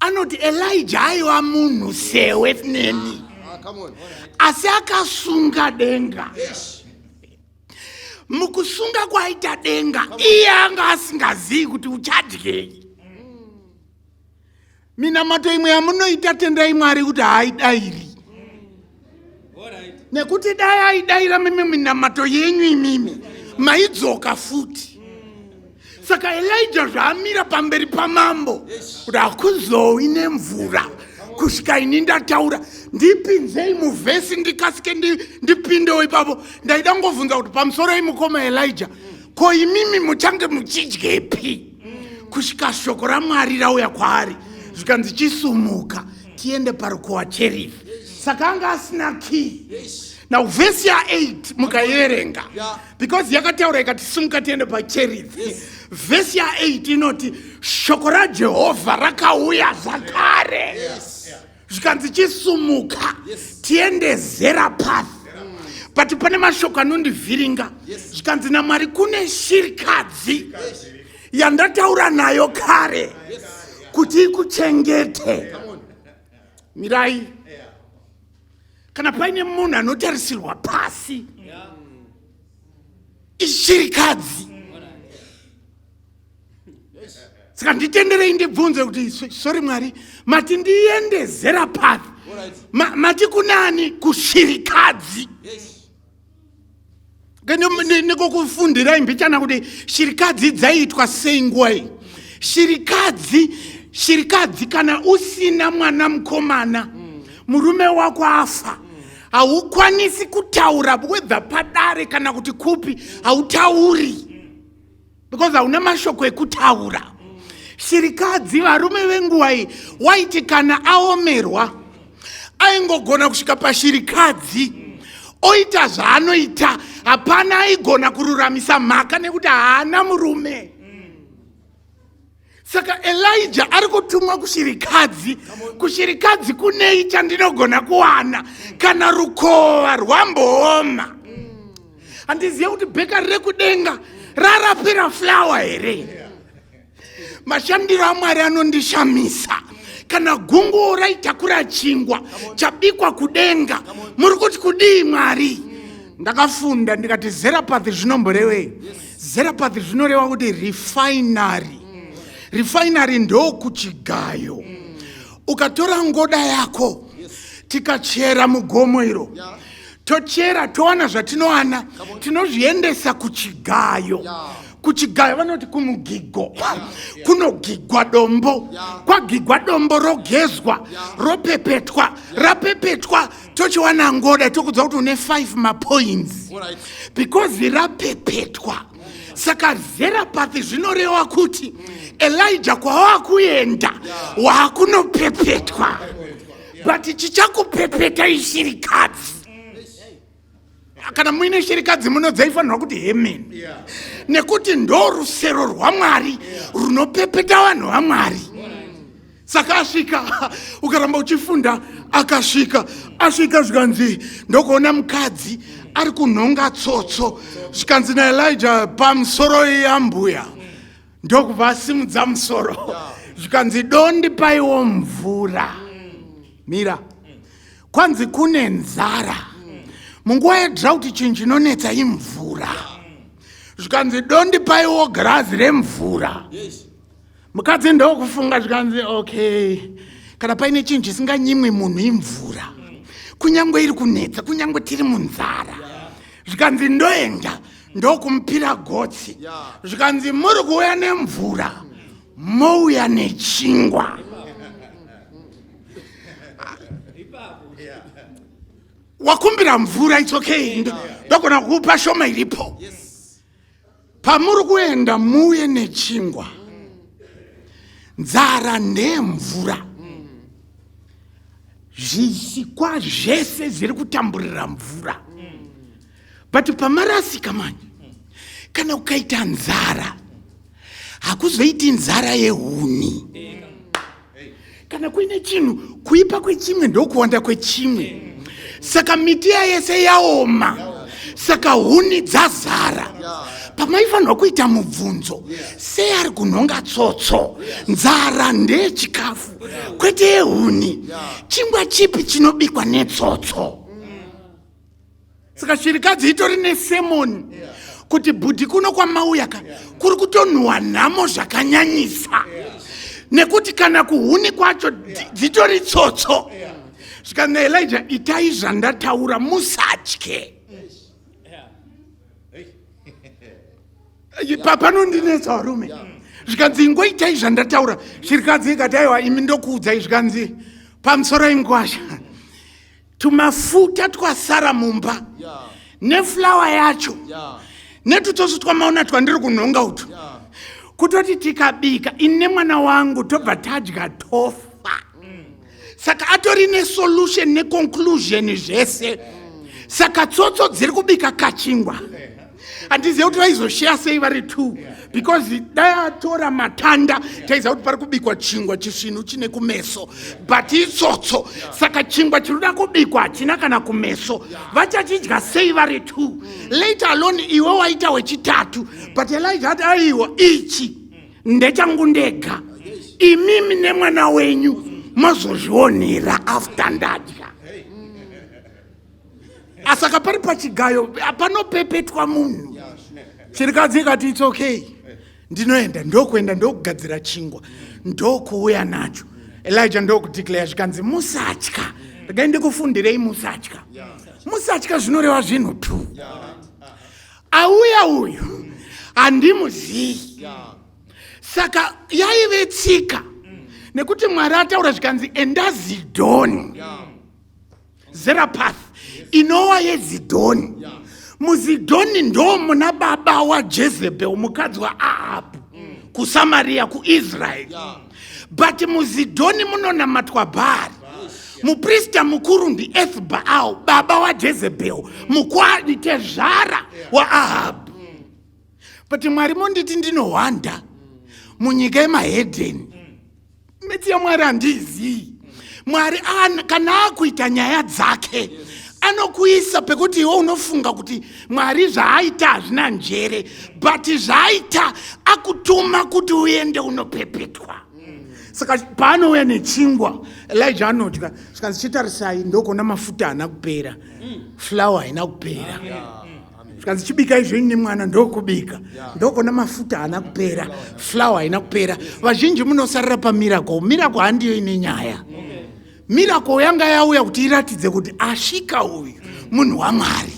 anoti Elijah aiva munhu sewe neni, Come on. Asi akasunga denga. Mukusunga kwaita denga, iye anga asingazivi kuti uchadyei. Minamato imwe yamunoita, tendai Mwari kuti haaidairi, nekuti dai aidaira mimwe minamato yenyu, imimi maidzoka futi. Saka Elijah zvaamira pamberi pamambo kuti hakuzowi nemvura kusvika ini ndataura, ndipinzei muvhesi ndikasike ndipindewo ipapo. Ndaida ngovhunza kuti pamusoro imukoma Elijah, ko imimi muchange muchidyepi kusvika shoko raMwari rauya kwaari, zvikanzi chisumuka tiende parukowa Cherith? Saka anga asina key. Now vhesi ya8 mukaiverenga, because yakataura ikati simuka tiende paCherith, vhesi ya8 inoti shoko raJehovha rakauya zvakare, zvikanzi chisumuka tiende Zerapath. But pane mashoko anondivhiringa. Zvikanzi naMwari kune shirikadzi yandataura nayo kare. Kuti ikuchengete. Mirai. Kana paine munhu anotarisirwa pasi, ishirikadzi. Saka nditenderei ndibvunze kuti, sorry Mwari, mati ndiende Zerapath, mati kunani? Kushirikadzi. Nikokufundirai mbichana kuti shirikadzi dzaiitwa sei nguva iyi. Shirikadzi, shirikadzi, kana usina mwana mukomana, murume wako afa, haukwanisi kutaura, whether padare kana kuti kupi, hautauri because hauna mashoko ekutaura. Shirikadzi, varume venguva iyi waiti kana aomerwa aingogona kusvika pashirikadzi oita zvaanoita. Hapana aigona kururamisa mhaka nekuti haana murume. Saka Elija ari kutumwa kushirikadzi. Kushirikadzi kunei chandinogona kuwana kana rukova rwambooma? Handizive kuti bhekari rekudenga rarapira fulawa here. Mashandiro aMwari anondishamisa. Kana gunguo raitakura chingwa chabikwa kudenga, muri kuti kudii, Mwari? Ndakafunda ndikati, Zerapathi zvinomborevei? Zerapathi zvinoreva kuti refinery. Refinery ndokuchigayo. Ukatora ngoda yako, tikachera mugomo iro, tochera, towana zvatinowana, tinozviendesa kuchigayo. Kuchigayo vanoti kumugigo. Kunogigwa dombo, kwagigwa dombo rogezwa, ropepetwa. Rapepetwa, tochiwana ngoda, tokudza kuti une 5 mapoints because rapepetwa. Saka Zerapathi zvinoreva kuti Elija, kwawakuenda waakunopepetwa, but chichakupepeta ishirikadzi. Kana muine shirikadzi muno, dzaifanirwa kuti hemeni, nekuti ndo rusero rwaMwari runopepeta vanhu vaMwari. Saka asvika, ukaramba uchifunda, akasvika, asvika zvikanzi, ndokuona mukadzi ari kunhonga tsotso. Zvikanzi naElija, "Pamusoro yambuya." Ndokubva asimudza musoro, zvikanzi, "Dondipaiwo mvura." Mira, kwanzi kune nzara munguva yedrought. Chinhu chinonetsa imvura. Zvikanzi, "Dondipaiwo girazi remvura." Mukadzi ndokufunga, zvikanzi, "Okay, kana paine chinhu chisinganyimwi munhu imvura, kunyange iri kunetsa, kunyange tiri munzara." Zvikanzi, "Ndoenda." Ndokumupira gotsi. Zvikanzi, "Muri kuuya nemvura, mouya nechingwa." Wakumbira mvura, it's okay, ndogona kukupa shoma iripo. Pamuri kuenda, muuye nechingwa. Nzara ndemvura. Zvisikwa zvese zviri kutamburira mvura, but pamarasika manje, kana ukaita nzara, hakuzoiti nzara yehuni. Kana kuine chinhu, kuipa kwechimwe ndokuwanda kwechimwe. Saka miti yayese yaoma, saka huni dzazara. Pamaifanirwa kuita mubvunzo, sei ari kunhonga tsotso? Nzara ndeyechikafu, kwete yehuni. Chingwa chipi chinobikwa netsotso? Saka shirikadzi itori nesermon kuti bhudhi, kuno kwamauya ka kuri kutonhuhwa nhamo zvakanyanyisa, nekuti kana kuhuni kwacho dzitori tsotso. Zvikanzi naElija, "Itai zvandataura, musatye." Panondinetsa varume. Zvikanzi, "Ingoitai zvandataura." Shirikadzi ikati, "Aiwa imi, ndokuudzai." Zvikanzi, "Pamusoro ingwasha, tumafuta twasara mumba nefulawa yacho netutsotso twamaona twandiri kunhonga utu, kutoti tikabika ini nemwana wangu tobva tadya, tofa." Saka atori nesolution neconclusion zvese. Saka tsotso dziri kubika kachingwa. Handizive kuti vaizosheya sei vari two, because dai atora matanda, taiziva kuti pari kubikwa chingwa chisvinu chine kumeso, but itsotso. Saka chingwa chinoda kubikwa hachina kana kumeso. Vachachidya sei vari two, let alone iwe waita wechitatu? But Elijah ati, "Aiwa, ichi ndechangu ndega." Imimi nemwana wenyu mazozvionera after ndadya. Asaka pari pachigayo panopepetwa munhu. Chirikadzi ikati it's okay, ndinoenda. Ndokuenda, ndokugadzira chingwa, ndokuuya nacho. Elijah ndokudeclare, zvikanzi, "Musatya." Regai ndikufundirei. Musatya, musatya zvinoreva zvinhu two. Auya uyu handimuzivi. Saka yaive tsika, nekuti Mwari ataura, zvikanzi, "Enda Zidhoni." Zerapath inova yeZidhoni. MuZidhoni ndo muna baba waJezebhel, mukadzi waAhabhu, kuSamaria, kuIsraeri. But muZidhoni munonamatwa Bhaari. Muprista mukuru ndiEthbaal, baba waJezebhel, mukwadi tezvara waAhabhu. But Mwari monditi ndinohwanda munyika yemahedheni. Metsi yaMwari handiizii. Mwari kana akuita nyaya dzake, anokuisa pekuti iwe unofunga kuti Mwari zvaaita hazvina njere, but zvaaita akutuma kuti uende unopepetwa. Saka paanouya nechingwa, Elijah anodya. Zvikanzi, "Chitarisai." Ndokuona mafuta haana kupera, flour haina kupera. Zvikanzi, "Chibikai zvenyu nemwana." Ndokubika, ndokuona mafuta haana kupera, flour haina kupera. Vazhinji munosarira pamiracle. Miracle handiyo ine nyaya. Miracle yanga yauya kuti iratidze kuti asvika uyu munhu waMwari.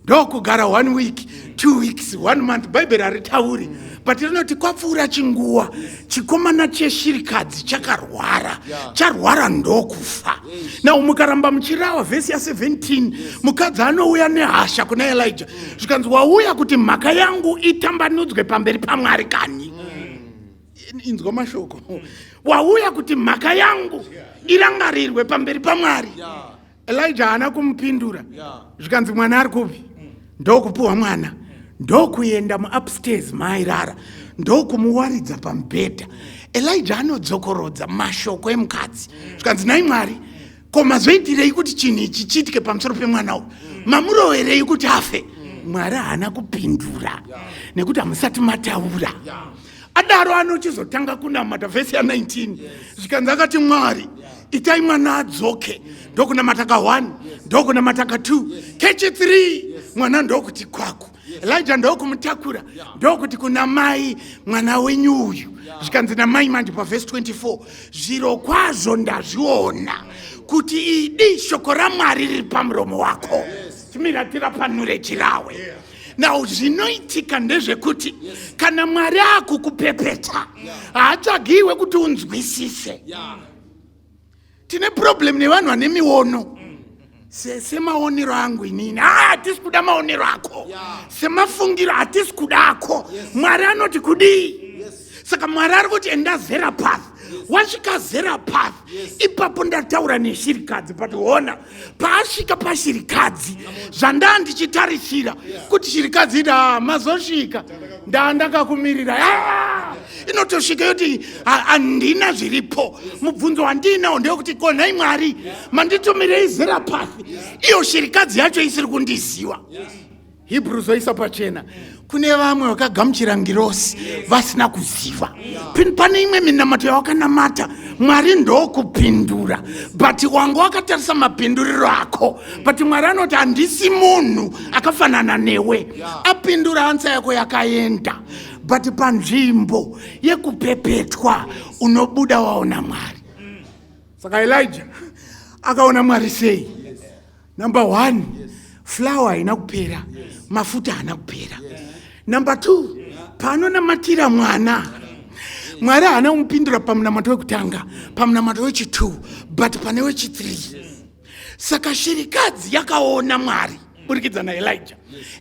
Ndokugara one week, 2 weeks, one month, Bhaibheri haritauri, but rinoti kwapfuura chinguva, chikomana cheshirikadzi chakarwara. Charwara ndokufa. Now mukaramba muchirava vhesi ya17, mukadzi anouya nehasha kuna Elijah. Zvikanzi, "Wauya kuti mhaka yangu itambanudzwe pamberi paMwari kani?" Inzwa mashoko. "Wauya kuti mhaka yangu irangarirwe pamberi paMwari?" Elijah haana kumupindura. Zvikanzi, "Mwana ari kupi?" Ndokupiwa mwana, ndokuenda muupstairs maairara, ndokumuwaridza pamubhedha. Elijah anodzokorodza mashoko emukadzi. Zvikanzi, "Nai Mwari, ko mazoitirei kuti chinhu ichi chiitike pamusoro pemwana uyu? Mamuroverei kuti afe?" Mwari haana kupindura nekuti hamusati mataura. Adaro anochizotanga kunamata. Vhesi ya19, zvikanzi akati, "Mwari, itai mwana adzoke." Ndokunamata ka1, ndokunamata ka2, kechi3 mwana ndokuti kwaku. Elijah ndokumutakura, ndokuti kuna mai, "Mwana wenyu uyu." Zvikanzi namai manje pavhesi 24, "Zviro kwazvo ndazviona kuti idi shoko raMwari riri pamuromo wako." Chimira tirapanure chirawe. Now zvinoitika ndezvekuti kana Mwari akukupepeta, haatsvagiwe kuti unzwisise. Tine problem nevanhu vane miono. Semaonero angu inini, hatisi kuda maonero ako. Semafungiro, hatisi kuda ako. Mwari anoti kudii? Saka Mwari ari kuti, "Enda Zerapath." Wasvika Zerapath, ipapo ndataura neshirikadzi. But ona, paasvika pashirikadzi, zvandaa ndichitarisira kuti shirikadzi iti, "Ah, mazosvika, ndaa ndakakumirira." Ah! Inotosvika yoti, "Handina zviripo." Mubvunzo wandiinawo ndewekuti, konhai Mwari, manditumirei Zerapath, iyo shirikadzi yacho isiri kundiziva? Hebrews oisa pachena, kune vamwe vakagamuchira ngirosi vasina kuziva. Pane imwe minamato yawakanamata, Mwari ndokupindura, but wanga wakatarisa mapinduriro ako. But Mwari anoti, "Handisi munhu akafanana newe." Apindura, answer yako yakaenda, but panzvimbo yekupepetwa unobuda waona Mwari. Saka Elijah akaona Mwari sei? Number one, flour haina kupera, mafuta haana kupera. Number two, paanonamatira mwana, Mwari haana kumupindura pamunamato wekutanga, pamunamato wechi2, but pane wechi3. Saka shirikadzi yakaona Mwari burikidza naElijah.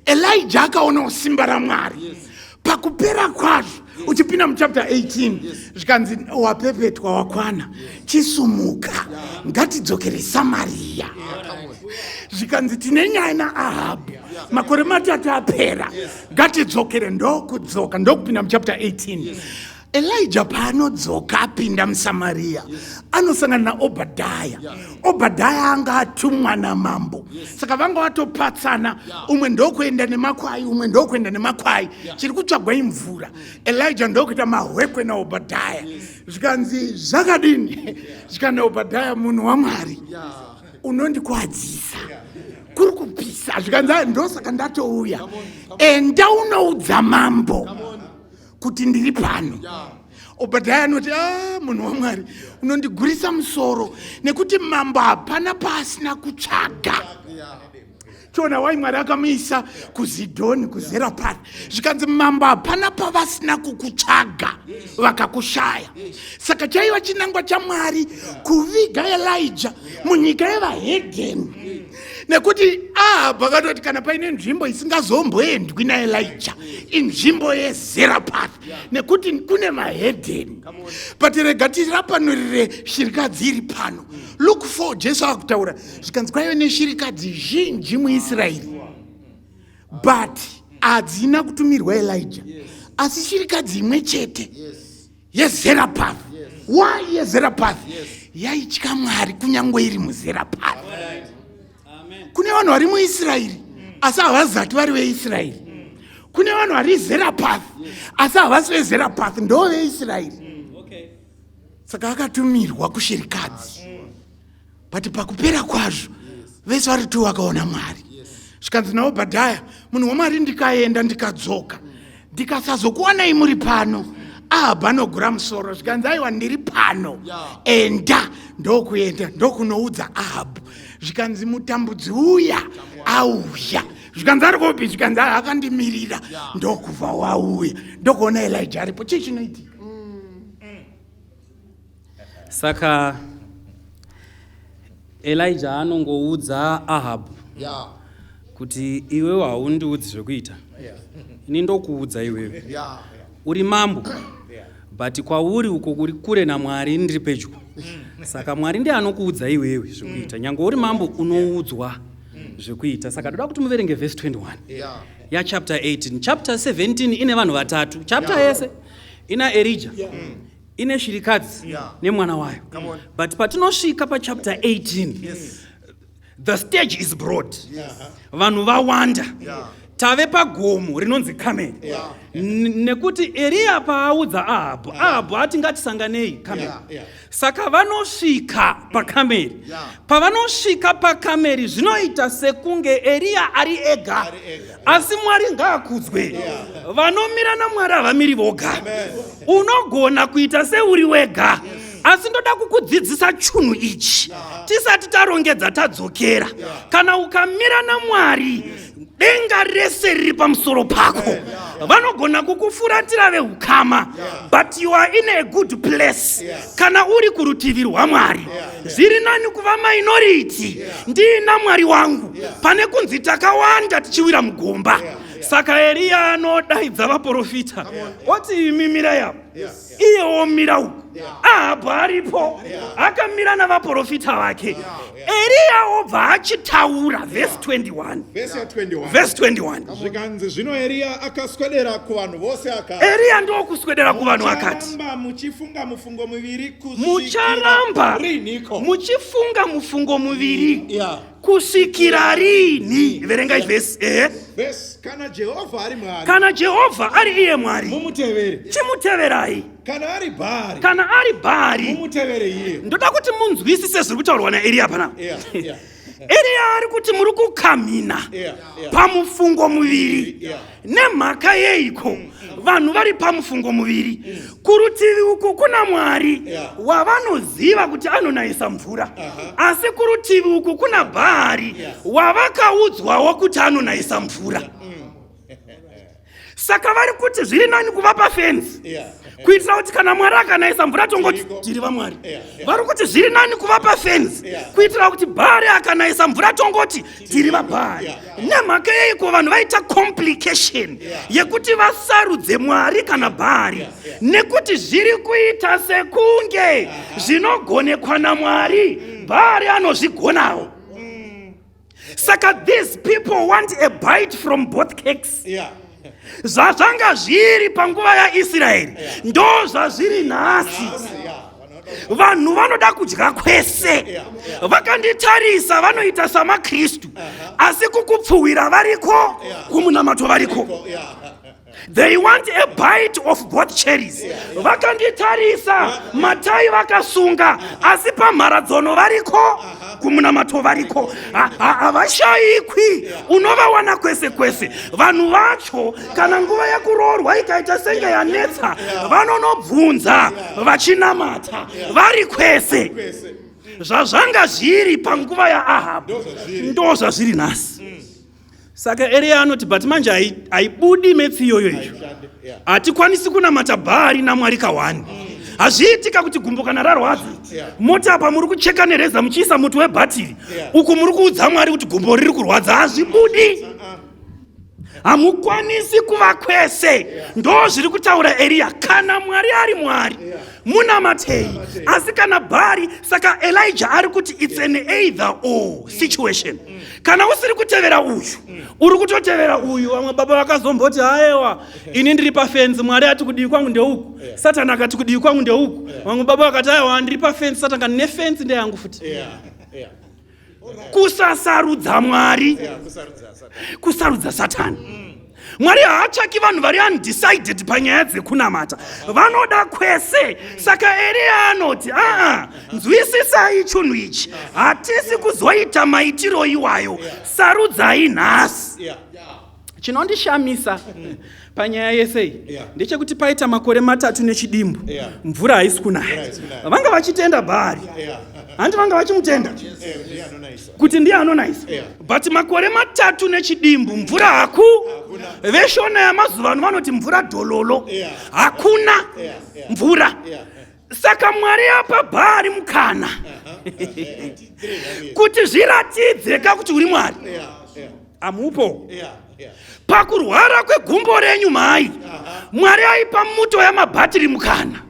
Elijah akaonawo simba raMwari. Pakupera kwazvo, uchipinda muchapter 18, zvikanzi, "Wapepetwa wakwana, chisumuka, ngatidzokere Samariya." Zvikanzi, "Tine nyaya naAhabhu, makore 3 apera, ngatidzokere." Ndokudzoka, ndokupinda muchapter 18. Elija paanodzoka apinda muSamariya, anosangana naObhadhaya. Obhadhaya anga atumwa namambo, saka vanga vatopatsana, umwe ndokuenda nemakwai, umwe ndokuenda nemakwai. Chiri kutsvagwa imvura. Elija ndokuita mahwekwe naObhadhaya. Zvikanzi, "Zvakadini?" Zvikanzi naObhadhaya, "Munhu waMwari, unondikwadzisa, kuri kupisa." Zvikanzi, "Ah, ndosaka ndatouya. Enda unoudza mambo kuti ndiri pano." Obhadhaya anoti, "A, munhu waMwari, unondigurisa musoro, nekuti mambo hapana paasina kutsvaga." Chiona wai Mwari akamuisa kuZidhoni, kuZerapathi. Zvikanzi, "Mambo hapana pavasina kukutsvaga, vakakushaya." Saka chaiva chinangwa chaMwari kuviga Elija munyika yevahedheni, nekuti Ahabhu akatoti kana paine nzvimbo isingazomboendwi naElija, inzvimbo yeZerapath, nekuti kune mahedheni. But rega tirapanurire shirikadzi iri pano. Luke 4, Jesu akutaura, zvikanzi kwaive neshirikadzi zhinji muIsraeri, but hadzina kutumirwa Elija, asi shirikadzi imwe chete yeZerapath. Why yeZerapath? Yaitya Mwari kunyange iri muZerapath. Kune vanhu vari muIsraeri asi havazati vari veIsraeri. Kune vanhu vari Zerapath asi havasi veZerapath, ndo veIsraeri. Saka akatumirwa kushirikadzi, but pakupera kwazvo vese vari tu vakaona Mwari. Zvikanzi naObhadhaya, "Munhu waMwari, ndikaenda ndikadzoka, ndikasazokuwanai muri pano, Ahabhu anogura musoro." Zvikanzi, "Aiwa, ndiri pano, enda." Ndokuenda, ndokunoudza Ahabhu. Zvikanzi, "Mutambudzi uya auya." Zvikanzi, "Ari kupi?" Zvikanzi, "Akandimirira." Ndokubva wauya, ndokuona Elija aripo. Chii chinoitika? Saka Elija anongoudza Ahabhu kuti, "Iwewe haundiudzi zvekuita, ini ndokuudza iwewe. Uri mambo, but kwauri uko kuri kure naMwari, ini ndiri pedyo. Saka Mwari ndiye anokuudza iwewe zvekuita. Nyange uri mambo, unoudzwa zvekuita." Saka ndoda kuti muverenge vhesi 21 yachapter 18. Chapter 17 ine vanhu vatatu. Chapter yese ina Erija, ine shirikadzi nemwana wayo, but patinosvika pachapter 18, the stage is broad, vanhu vawanda, tave pagomo rinonzi Kameri. Nekuti Eriya paaudza Ahabhu, Ahabhu ati, "Ngatisanganei Kameri." Saka vanosvika paKameri. Pavanosvika paKameri, zvinoita sekunge Eriya ari ega, asi Mwari ngaakudzwe. Vanomira naMwari havamiri voga. Unogona kuita seuri wega, asi ndoda kukudzidzisa chunhu ichi tisati tarongedza tadzokera. Kana ukamira naMwari, denga rese riri pamusoro pako. Vanogona kukufuratira veukama, but you are in a good place kana uri kurutivi rwaMwari. Zviri nani kuva minority ndiina Mwari wangu pane kunzi takawanda tichiwira mugomba. Saka Eriya anodaidza vaprofita, oti, "Imi mirai apo." Iye womira uku, Ahabhu aripo akamira navaprofita vake. Eriya wobva achitaura, vhesi 21. Vhesi ya21. Vhesi 21. Zvikanzi, zvino Eriya akaswedera kuvanhu vose akati, Eriya ndokuswedera kuvanhu akati, "Mucharamba muchifunga mufungo miviri kusvikira "Mucharamba riniko?" muchifunga mufungo muviri kusvikira rini?" Verengai vhesi, ehe. Vhesi, "Kana Jehovha ari Mwari, "Kana Jehovha ari iye Mwari, mumutevere. chimuteverai. Kana ari Bhaari, Kana ari Bhaari, mumutevere iye." Ndoda kuti munzwisise zviri kutaurwa naEriya panapa. Eriya ari kuti muri kukamhina pamufungo muviri. Nemhaka yeiko vanhu vari pamufungo muviri? Kurutivi uku kuna Mwari wavanoziva kuti anonayisa mvura, asi kurutivi uku kuna Bhaari wavakaudzwawo kuti anonayisa mvura. Saka vari kuti zviri nani kuva pafenzi kuitira kuti kana Mwari akanayisa mvura, tongoti tiri vaMwari. Vari kuti zviri nani kuva pafenzi kuitira kuti Bhaari akanayisa mvura, tongoti tiri vaBhaari. Nemhaka yeiko vanhu vaita complication yekuti vasarudze Mwari kana Bhaari? Nekuti zviri kuita sekunge zvinogonekwa naMwari, Bhaari anozvigonawo. Saka these people want a bite from both cakes. Zvazvanga zviri panguva yaIsraeri ndo zvazviri nhasi. Vanhu vanoda kudya kwese, vakanditarisa vanoita samaKristu, asi kukupfuwira variko, kumunamato variko. They want a bite of both cherries. Vakanditarisa matai vakasunga, asi pamharadzono variko, kumunamato variko. Havashayikwi, unovawana kwese kwese. Vanhu vacho kana nguva yekuroorwa ikaita senge yanetsa, vanonobvunza vachinamata vari kwese. Zvazvanga zviri panguva yaAhabhu ndo zvazviri nhasi. Saka Eriya anoti, but manje haibudi metsi iyoyo iyo. Hatikwanisi kunamata Bhaari naMwari kahwani. Hazviitika kuti gumbo kana rarwadza moti apa muri kucheka nereza muchiisa muti webhatiri, uku muri kuudza Mwari kuti gumbo riri kurwadza. Hazvibudi. Hamukwanisi kuva kwese. Ndo zviri kutaura Eriya. Kana Mwari ari Mwari, munamatei, asi kana Bhaari. Saka Elijah ari kuti it's an either or situation. Kana usiri kutevera uyu, uri kutotevera uyu. Vamwe baba vakazomboti, haewa, ini ndiri pafenzi, Mwari ati kudii kwangu ndeuku, Satani akati kudii kwangu ndeuku. Vamwe baba vakati, aiwa, ndiri pafenzi, Satani kani nefenzi ndeyangu futi. Kusasarudza Mwari, kusarudza Satani. Mwari haatsvaki vanhu vari undecided panyaya dzekunamata, vanoda kwese. Saka Eriya anoti, aa, nzwisisai chunhu ichi, hatisi kuzoita maitiro iwayo, sarudzai nhasi. Chinondishamisa panyaya yese iyi ndechekuti paita makore 3 nechidimbu, mvura haisi kunaya. Vanga vachitenda Bhaari, handi vanga vachimutenda kuti ndiye anonaisa, but makore 3 nechidimbu mvura haku. Veshona yamazuva ano vanoti mvura dhololo, hakuna mvura. Saka Mwari apa Bhaari mukana kuti zviratidzeka kuti uri Mwari. Amupo pakurwara kwegumbo renyu mhai, Mwari aipa muto yamabhatiri mukana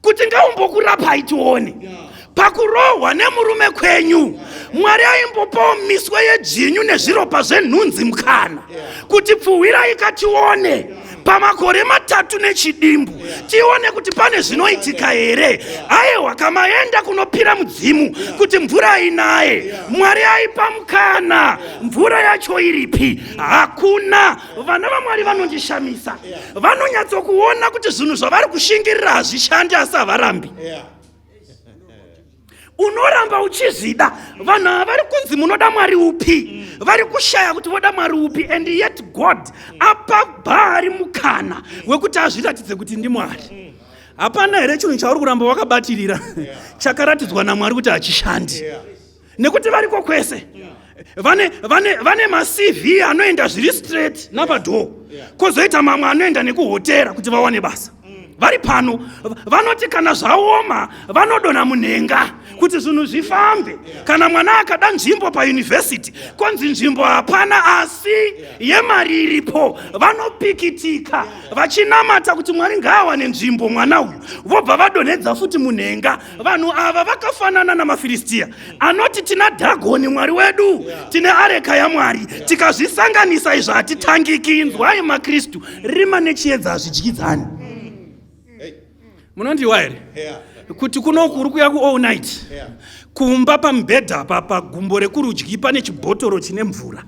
kuti ngaumbokurapa tione. Pakurohwa nemurume kwenyu, Mwari aimbopawo miswe yedzvinyu nezviropa zvenhunzi mukana kuti pfuhwirai katione pamakore 3 nechidimbu, tione kuti pane zvinoitika here. Aiwa, kamaenda kunopira mudzimu kuti mvura inaye, Mwari aipa mukana. Mvura yacho iripi? Hakuna. Vana vaMwari vanondishamisa, vanonyatsokuona kuti zvinhu zvavari kushingirira hazvishandi, asi havarambi. Unoramba uchizvida. Vanhu ava vari kunzi munoda Mwari upi? Vari kushaya kuti voda Mwari upi, and yet God apa Bhaari mukana wekuti azviratidze kuti ndiMwari. Hapana here chinhu chauri kuramba wakabatirira chakaratidzwa naMwari kuti hachishandi? Nekuti variko kwese, vane, vane, vane maCV anoenda zviri straight napadhoo, kwozoita mamwe anoenda nekuhotera kuti vawane basa. Vari pano vanoti kana zvaoma vanodonha munhenga kuti zvinhu zvifambe. Kana mwana akada nzvimbo payunivhesiti, konzi nzvimbo hapana asi yemari iripo, vanopikitika vachinamata kuti Mwari ngaawane nzvimbo mwana uyu, vobva vadonhedza futi munhenga. Vanhu ava vakafanana namaFiristiya anoti tina Dhagoni mwari wedu, tine areka yaMwari, tikazvisanganisa izvo hatitangiki. Inzwai maKristu, rima nechiedza hazvidyidzani. Munondiwa here kuti kunoku uri kuya ku all night, kumba pamubhedha pa pagumbo rekurudyi pane chibhotoro chine mvura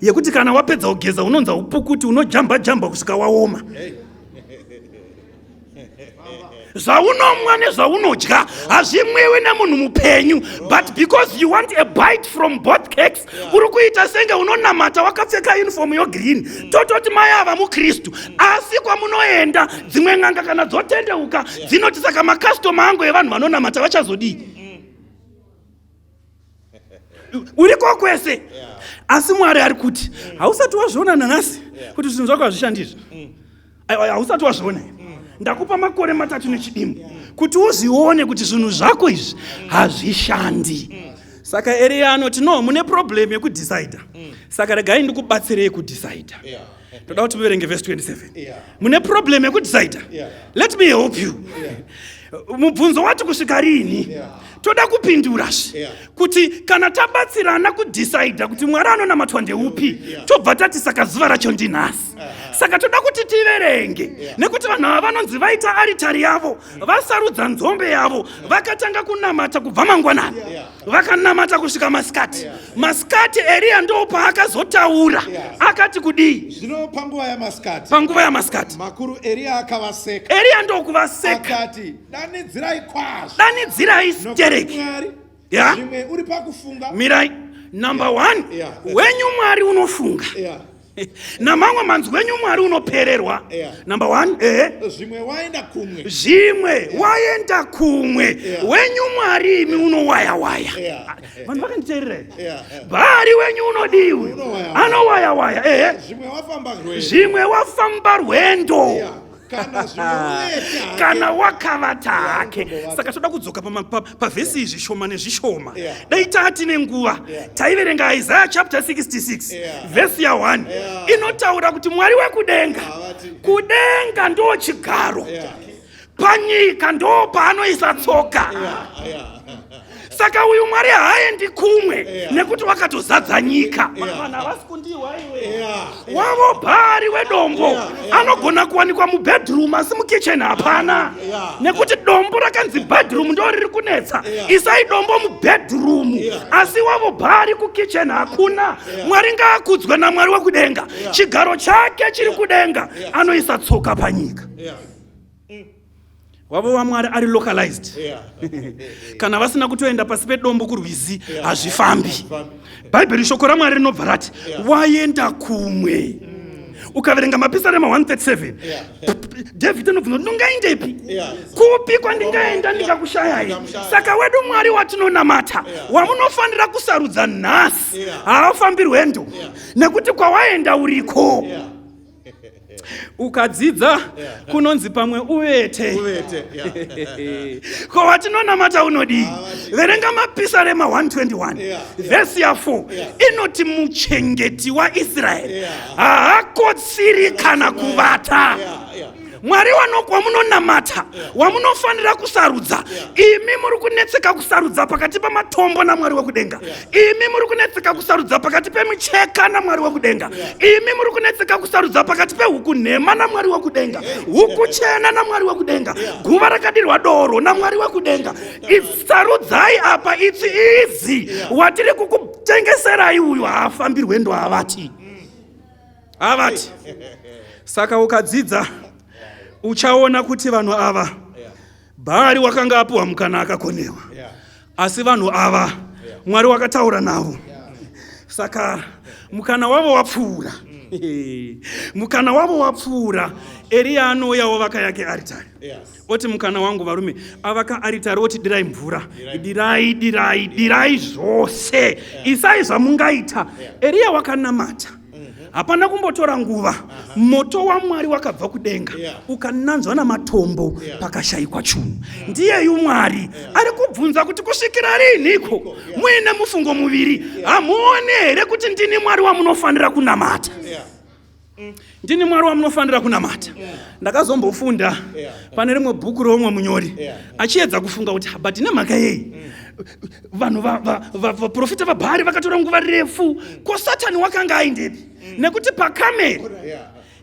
yekuti kana wapedza kugeza unonza upukuti, unojamba jamba kusvika waoma. Zvaunomwa nezvaunodya hazvimwiwi nemunhu mupenyu, but because you want a bite from both cakes, uri kuita senge unonamata wakapfeka uniform yogreen. Tototi mai ava muKristu, asi kwamunoenda dzimwe n'anga kana dzotendeuka dzinoti, saka makastoma angu evanhu vanonamata vachazodii? Uriko kwese, asi Mwari ari kuti hausati wazviona nanhasi kuti zvinhu zvako hazvishandi izvi. Hausati wazviona here? Ndakupa makore 3 nechidimbu kuti uzvione kuti zvinhu zvako izvi hazvishandi. Saka Eriya anoti, no, mune problem yekudhisaidha, saka regai ndikubatsirei kudhisaidha. Toda kuti muverenge vhesi 27. Mune problem yekudhisaidha, let me help you. Mubvunzo wati kusvika riini? Toda kupindurazve kuti kana tabatsirana kudhisaidha kuti Mwari anonamatwa ndeupi, tobva tati saka zuva racho ndinhasi. Saka toda kuti tiverenge, nekuti vanhu ava vanonzi vaita aritari yavo, vasarudza nzombe yavo, vakatanga kunamata kubva mangwanani, vakanamata kusvika masikati. Masikati Eriya ndo paakazotaura. Akati kudii? Zvino panguva yamasikati, Panguva yamasikati makuru, Eriya akavaseka. Eriya ndokuvaseka. Akati, "Danidzirai kwazvo, Danidzirai nokuti stereki." Mwari zvimwe uri pakufunga. Mirai. Number one, wenyu Mwari unofunga. Namamwe manzwi, wenyu Mwari unopererwa. Number one, ehe. Zvimwe waenda kumwe. Zvimwe waenda kumwe. Wenyu Mwari imi unowayawaya. Vanhu vakanditeerera here? Yeah. Bhaari wenyu unodii uyu? Unowayawaya. Anowayawaya, ehe. Zvimwe wafamba rwendo. Zvimwe wafamba rwendo. Kana zvimwe uvete hake. Kana wakavata hake. Unombovata. Saka toda kudzoka pavhesi iyi zvishoma nezvishoma. Dai taatine nguva, taiverenga Isaiah chapter 66, vhesi ya1. Inotaura kuti Mwari wekudenga, Havati. kudenga ndo chigaro, panyika ndo paanoisa tsoka. Saka uyu Mwari haaendi kumwe, nekuti wakatozadza nyika. Vanhu havasi kundiwa iwe. Wavo Bhaari wedombo anogona kuwanikwa mubedroom, asi mukitchen hapana, nekuti dombo rakanzi bedroom ndo riri kunetsa. Isai dombo mubedroom, asi wavo Bhaari kukitchen hakuna. Mwari ngaakudzwe naMwari wekudenga. Chigaro chake chiri kudenga, anoisa tsoka panyika. Wavo waMwari ari localized. Kana vasina kutoenda pasi pedombo kurwizi, hazvifambi. Bhaibheri, shoko raMwari rinobva rati waenda kumwe. Ukaverenga Mapisarema 137, David anobvunza kuti, "Ndingaendepi? Kupi kwandingaenda ndingakushayai?" Saka wedu Mwari watinonamata, wamunofanira kusarudza nhasi, haafambi rwendo, nekuti kwawaenda uriko. Ukadzidza kunonzi pamwe uvete. Uvete, yeah. Ko watinonamata unodii? Verenga Mapisarema 121, vhesi ya4, inoti muchengeti waIsraeri haakotsiri kana kuvata. Mwari wamunonamata, wamunofanira kusarudza. Imi muri kunetseka kusarudza pakati pamatombo naMwari wekudenga. Imi muri kunetseka kusarudza pakati pemicheka naMwari wekudenga. Imi muri kunetseka kusarudza pakati pehuku nhema naMwari wekudenga, huku chena namwari wekudenga, guva rakadirwa doro namwari wekudenga. Sarudzai apa, it's easy. Watiri kukutengeserai uyu haafambi rwendo, havati, havati. Saka ukadzidza uchaona kuti vanhu ava, Bhaari wakanga apiwa mukana akakonewa, asi vanhu ava Mwari wakataura navo. Saka mukana wavo wapfuura, mukana wavo wapfuura. Eriya anouyawo, vaka yake aritari. Oti, "Mukana wangu, varume." Avaka aritari, oti, "Dirai mvura, dirai, dirai, dirai zvose, isai zvamungaita." Eriya wakanamata. Hapana kumbotora nguva, moto waMwari wakabva kudenga, ukananzwa namatombo, pakashayikwa chunhu. Ndiyeyu Mwari ari kubvunza kuti, "Kusvikira riinhiko muine mufungo muviri? Hamuoni here kuti ndini Mwari wamunofanira kunamata? Ndini Mwari wamunofanira kunamata." Ndakazombofunda pane rimwe bhuku reumwe munyori achiedza kufunga kuti, but nemhaka yei vanhu vaprofita vaBhaari vakatora nguva refu? Ko Satani wakanga aendepi? Nekuti paKameri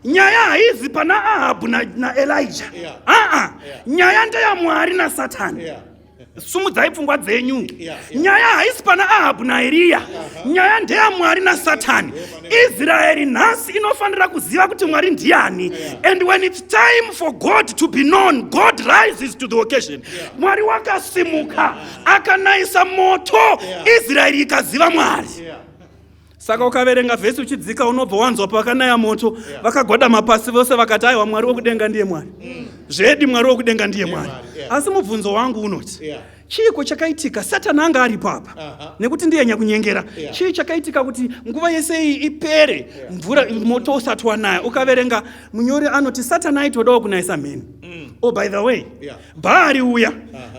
nyaya haizi pana Ahabhu naElija, aa, nyaya ndeyaMwari naSatani. Sumudzai pfungwa dzenyu. Nyaya haisi pana Ahabhu naEriya, nyaya ndeyaMwari naSatani. Israeri nhasi inofanira kuziva kuti Mwari ndiani. And when it's time for God to be known, God rises to the occasion. Mwari wakasimuka, akanayisa moto, Israeri ikaziva Mwari. Saka ukaverenga vhesi uchidzika, unobva wanzwa pakanaya moto, vakagwadama pasi vose, vakati, "Aiwa, Mwari wekudenga ndiye Mwari zvedi, Mwari wekudenga ndiye Mwari." Asi mubvunzo wangu unoti, chiiko chakaitika? Satani anga aripo apa, nekuti ndiye nyakunyengera. Chii chakaitika kuti nguva yese iyi ipere, mvura, moto usati wanaya? Ukaverenga, munyori anoti Satani aitodawo kunayisa mheni. Oh, by the way, Bhaari uya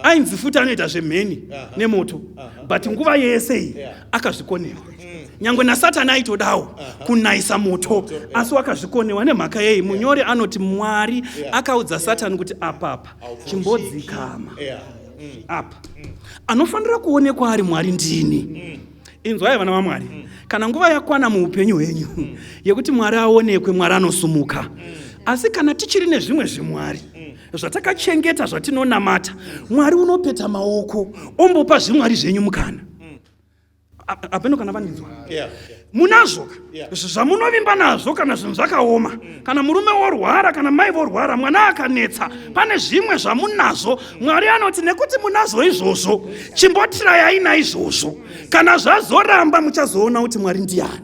ainzi futi anoita zvemheni nemoto, but nguva yese iyi akazvikonewa. Nyangwe naSatani aitodawo kunayisa moto, asi wakazvikonewa. Nemhaka yei? Munyori anoti Mwari akaudza Satani kuti, "Apapa chimbodzikama." Apa anofanira kuonekwa ari Mwari ndini. Inzwai vana vaMwari, kana nguva yakwana muupenyu hwenyu yekuti Mwari aonekwe, Mwari anosumuka. Asi kana tichiri nezvimwe zvimwari zvatakachengeta zvatinonamata, Mwari unopeta maoko ombopa zvimwari zvenyu mukana. Apeno kana vandinzwa munazvo zvamunovimba nazvo, kana zvinhu zvakaoma, kana murume worwara, kana mai vorwara, mwana akanetsa, pane zvimwe zvamunazvo. Mwari anoti nekuti munazvo izvozvo, chimbotirayai naizvozvo. Kana zvazoramba, muchazoona kuti Mwari ndiani.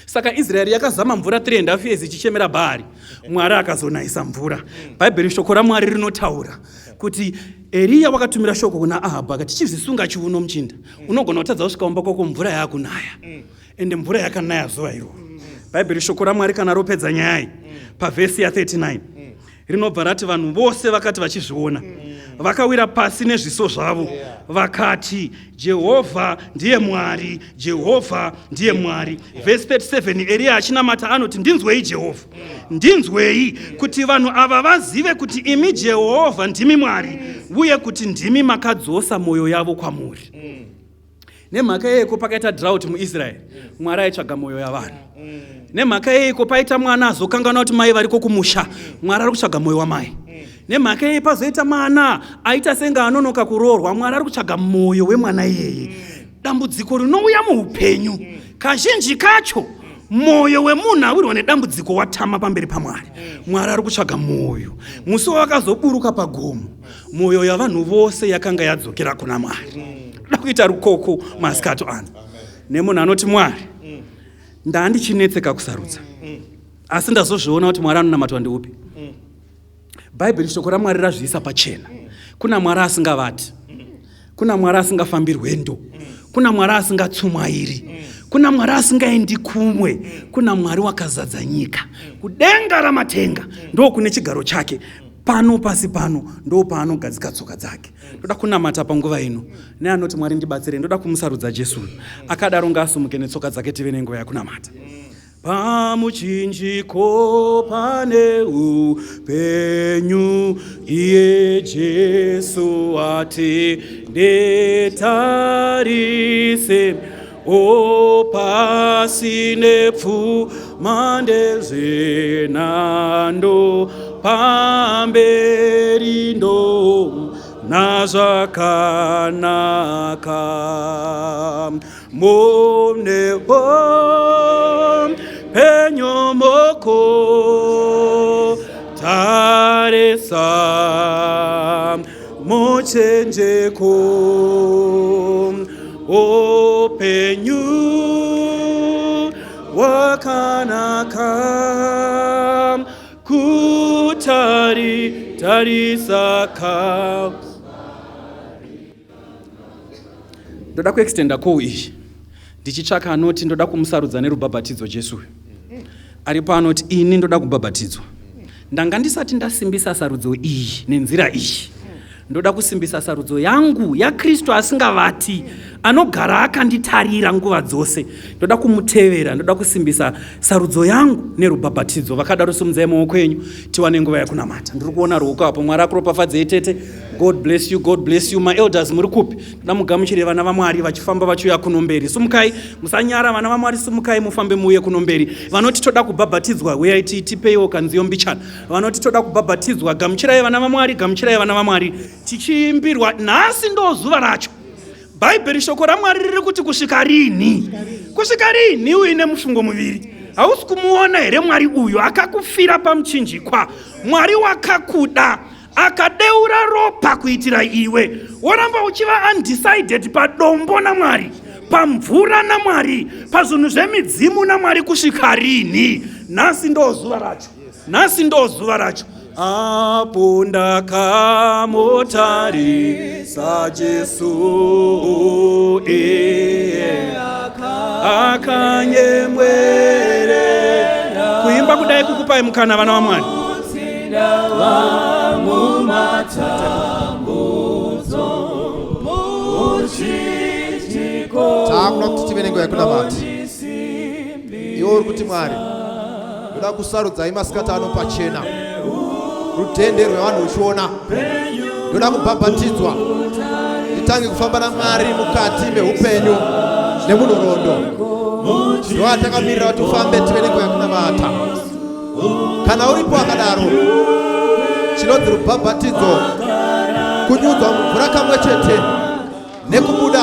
Saka Israeri yakazama mvura 3 and half years ichichemera Bhaari. Mwari akazonayisa mvura. Bhaibheri shoko raMwari rinotaura kuti Eriya wakatumira shoko kuna Ahabhu akati, chizvisunga chiuno muchinda, unogona kutadza kusvika kumba kwako, mvura yakunaya. Ende mvura yakanaya zuva iroro. Bhaibheri shoko raMwari kana ropedza nyaya iyi pavhesi ya39 rinobva rati vanhu vose vakati vachizviona vakawira pasi nezviso zvavo vakati, Jehovha ndiye Mwari, Jehovha ndiye Mwari. Vhesi 37, Eriya achinamata anoti, ndinzwei Jehovha, ndinzwei, kuti vanhu ava vazive kuti imi Jehovha ndimi Mwari, uye kuti ndimi makadzosa mwoyo yavo kwamuri. Nemhaka yeiko pakaita drought muIsraeri? Mwari aitsvaga mwoyo yavanhu. Nemhaka yeiko paita mwana azokanganwa kuti mai variko kumusha? Mwari ari kutsvaga mwoyo wamai. Nemhaka yei pazoita mwana aita senge anonoka kuroorwa? Mwari ari kutsvaga mwoyo wemwana iyeye. Dambudziko rinouya muupenyu kazhinji kacho, mwoyo wemunhu awirwa nedambudziko watama pamberi paMwari. Mwari ari kutsvaga mwoyo. Musi wavakazoburuka pagomo, mwoyo yavanhu vose yakanga yadzokera kuna Mwari. Ndoda kuita rukoko masikati ano nemunhu anoti, Mwari, ndandichinetseka kusarudza, asi ndazozviona kuti Mwari anonamatwa ndeupi. Bhaibheri shoko raMwari razviisa pachena. Kuna Mwari asingavati, kuna Mwari asingafambi rwendo, kuna Mwari asingatsumwairi, kuna Mwari asingaendi kumwe, kuna Mwari wakazadza nyika. Kudenga ramatenga ndo kune chigaro chake, pano pasi pano ndo paanogadzika tsoka dzake. Ndoda kunamata panguva ino neanoti, Mwari ndibatsire, ndoda kumusarudza Jesu uyu. Akadaro ngaasumuke netsoka dzake, tive nenguva yakunamata. Pamuchinjiko pane upenyu, iye Jesu ati nditarise, o pasi nepfuma ndezvenando, pamberi ndo nazvakanaka. Mune penyu moko tarisa muchenjeko, upenyu wakanaka kutari tarisa ka. Ndoda kuextenda call iyi ndichitsvaka anoti ndoda kumusarudza nerubhabhatidzo Jesu uyu. Aripo anoti, ini ndoda kubhabhatidzwa, ndanga ndisati ndasimbisa sarudzo iyi nenzira iyi, ndoda kusimbisa sarudzo yangu yaKristu asingavati, anogara akanditarira nguva dzose, ndoda kumutevera, ndoda kusimbisa sarudzo yangu nerubhabhatidzo. Vakadaro simudzai maoko enyu tiwane nguva yekunamata. Ndiri kuona ruoko apo. Mwari akuropafadzei tete. God bless you, God bless you. Maelders muri kupi? Ndoda mugamuchire vana vaMwari vachifamba vachiuya kuno mberi. Sumukai, musanyara vana vaMwari, sumukai mufambe muuye kuno mberi. Vanoti toda kubhabhatidzwa, uyai tipeiwo kanziyo mbichana. Vanoti toda kubhabhatidzwa, gamuchirai vana vaMwari, gamuchirai vana vaMwari. Tichiimbirwa nhasi ndo zuva racho. Bhaibheri shoko raMwari riri kuti kusvika rini? Kusvika rini uine mufungo muviri? Hausi kumuona here Mwari uyu akakufira pamuchinjikwa? Mwari wakakuda, akadeura ropa kuitira iwe, woramba uchiva undecided padombo naMwari, pamvura naMwari, pazvinhu zvemidzimu naMwari, kusvika rini? Nhasi ndo zuva racho, nhasi ndo zuva racho. Apo ndakamutarisa Jesu, iye akanyemwerera. Kuimba kudai kukupai mukana vana vaMwari. Taakuda kuti tive nenguva yekunamata. Iwe uri kuti, Mwari, ndoda kusarudzai masikati ano pachena, rudhende rwevanhu uchiona. Ndoda kubhabhatidzwa nditange kufamba naMwari mukati meupenyu nemunhoroondo. Ndoatakamirira kuti ufambe tive nenguva yekunamata. Kana uripo akadaro, chinonzi rubhabhatidzo kunyudzwa mumvura kamwe chete nekubuda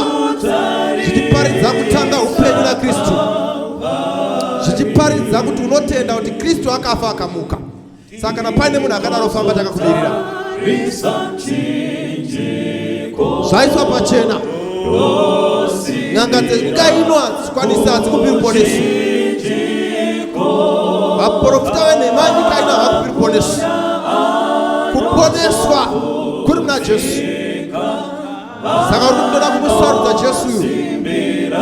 zvichiparidza kutanga upenyu naKristu, zvichiparidza kuti unotenda kuti Kristu akafa akamuka. Saka kana paine munhu akadaro, famba, takakumirira. Zvaiswa pachena, n'anga dzenyika ino hadzikwanisi, hadzikupi ruponeso. Vaprofita venhema nyika ino havakupi ruponeso. Kuponeswa kuri muna Jesu. Saka uri kutoda kumusarudza Jesu uyu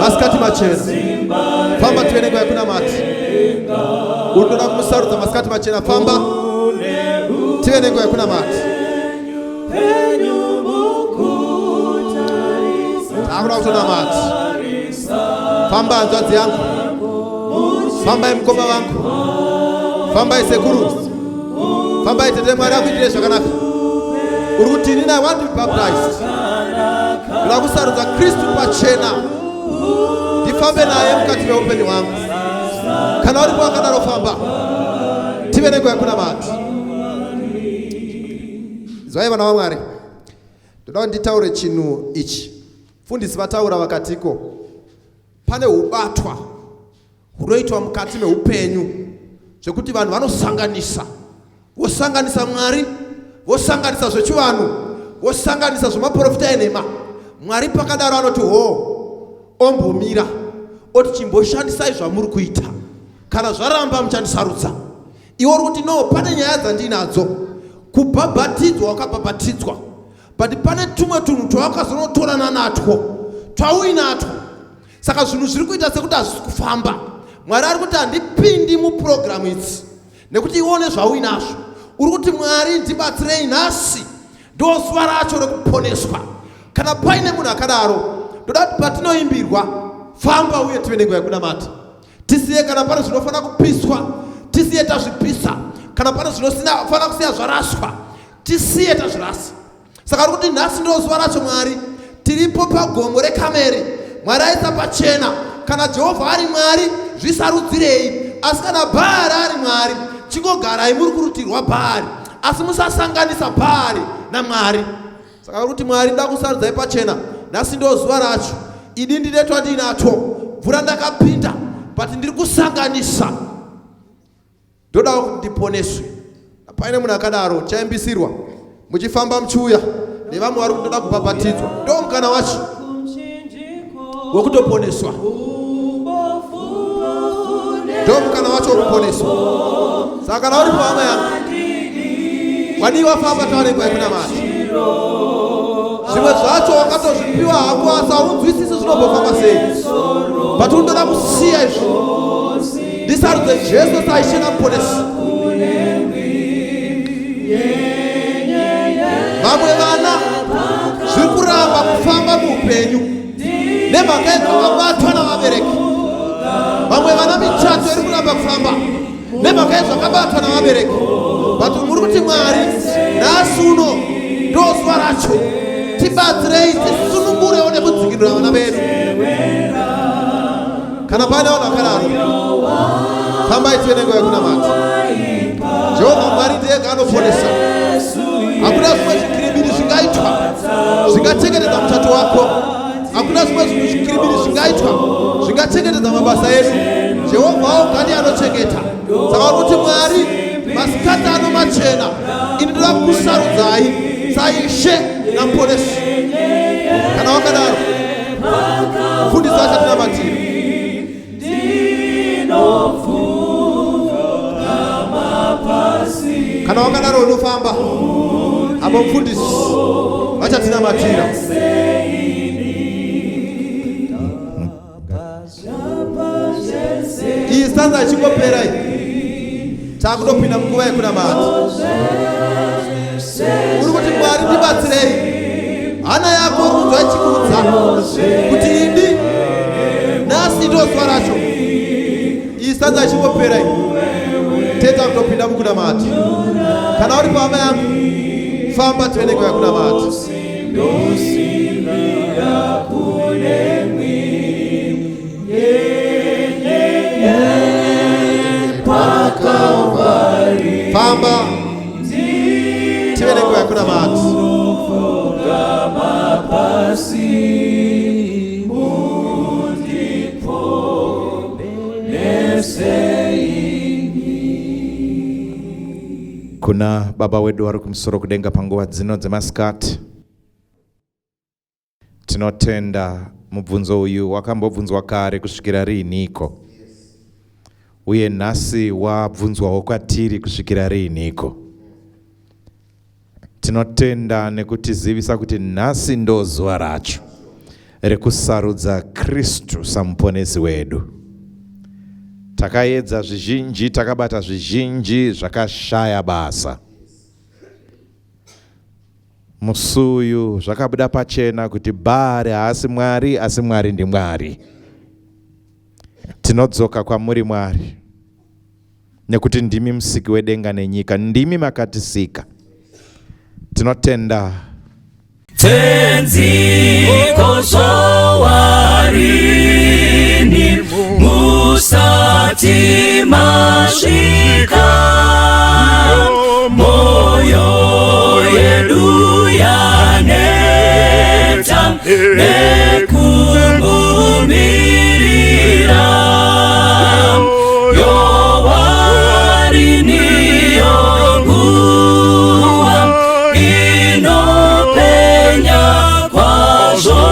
masikati machena, famba tive nenguva yekunamata. Uri kutoda kumusarudza masikati machena, famba tive nenguva yekunamata. Takuda kutonamata. Famba hanzvadzi yangu, fambai mukoma vangu, fambai sekuru, fambai tete. Mwari akuitire zvakanaka. Uri kuti inini I want to be baptized, ndoda kusarudza Kristu pachena, ndifambe naye mukati meupenyu hwangu. Kana uripo wakadaro, famba tive nenguva yekunamata. Zwai vana vaMwari, ndoda kuti nditaure chinhu ichi. Fundisi vataura vakatiko pane ubatwa hunoitwa mukati meupenyu zvekuti vanhu vanosanganisa, vosanganisa Mwari, vosanganisa zvechivanhu, vosanganisa zvemaprofita enhema. Mwari pakadaro anoti hoo, ombomira oti chimboshandisai zvamuri kuita, kana zvaramba muchandisarudza. Iwe uri kuti no, pane nyaya dzandinadzo. Kubhabhatidzwa wakabhabhatidzwa, but pane tumwe tunhu twawakazonotorana natwo twauinatwo, saka zvinhu zviri kuita sekuti hazvisi kufamba. Mwari ari kuti handipindi mupurogiramu idzi nekuti ione zvauinazvo. Uri kuti Mwari ndibatsirei, nhasi ndo zuva racho rekuponeswa. Kana paine munhu akadaro, ndoda kuti patinoimbirwa, famba uye tive nenguva yekunamata. Tisiye kana pane zvinofanira kupiswa, tisiye tazvipisa. Kana pane zvinofanira kusiya zvaraswa, tisiye tazvirasa. Saka uri kuti nhasi ndo zuva racho. Mwari, tiripo pagomo reKameri. Mwari aisa pachena, kana Jehovha ari Mwari, zvisarudzirei, asi kana Bhaari ari Mwari, chingogarai muri kurutivi rwaBhaari, asi musasanganisa Bhaari naMwari. Saka uri kuti Mwari, nda kusarudzai pachena, nhasi ndo zuva racho. Idi ndine twandinatwo, mvura ndakapinda, but ndiri kusanganisa, ndodawo kuti ndiponeswe. Paine munhu akadaro, chaimbisirwa muchifamba muchiuya nevamwe vari kutoda kubhabhatidzwa, ndo mukana wacho wekutoponeswa, ndo mukana wacho wekuponeswa. Saka kana uri pahama yangu, wadii wafamba tawane nguva yekunamata. Zvimwe zvacho wakatozvipiwa hako, asi haunzwisisi zvinombofamba sei, but undoda kusiya izvi, ndisarudze Jesu saIshe naMuponesi. Vamwe vana zviri kuramba kufamba muupenyu nemhaka yezvakabatwa navabereki. Vamwe vana michato iri kuramba kufamba nemhaka yezvakabatwa navabereki. But muri kuti Mwari, nhasi uno ndo zuva racho, tibatsirei tisunungurewo nekudzikinura vana vedu. Kana paine vanhu vakadaro, fambai tive nenguva yekunamata. Jehovha Mwari ndiyega anoponesa. Hakuna zvimwe zvikiribidi zvingaitwa zvingachengetedza muchato wako. Hakuna zvimwe zvinhu zvikiribidi zvingaitwa zvingachengetedza mabasa edu. Jehovha oga ndiye anochengeta. Saka uri kuti Mwari, masikati ano machena, ini ndoda kusarudzai saIshe naMuponesi. Kana wakadaro, mufundisi achatinamatira. Kana wakadaro, unofamba apo mufundisi vachatinamatira. Iyi stanza ichingopera iyi, takutopinda munguva yekunamata. Uri kuti Mwari ndibatsirei, hana yako uri kunzwa ichikuudza kuti idi nhasi ndo zuva racho. Iyi stanza ichingopera iyi, teta kutopinda mukunamata. Kana uri pahama yangu, Famba tive nenguva yekunamata. Famba tive nenguva yekunamata. Kuna Baba wedu vari kumusoro kudenga, panguva dzino dzemasikati tinotenda. Mubvunzo uyu wakambobvunzwa kare, kusvikira riiniko? Uye nhasi wabvunzwawo kwatiri, kusvikira riiniko? Tinotenda nekutizivisa kuti nhasi ndo zuva racho rekusarudza Kristu samuponesi wedu. Takaedza zvizhinji, takabata zvizhinji, zvakashaya basa. Musi uyu zvakabuda pachena kuti Bhaari haasi Mwari, asi Mwari ndiMwari. Tinodzoka kwamuri, Mwari, nekuti ndimi musiki wedenga nenyika, ndimi makatisika. Tinotenda. Tenzi, kozowarini musati masvika, moyo yedu yaneta nekumumirira. Yowariniyo nguva inopenya kwazvo,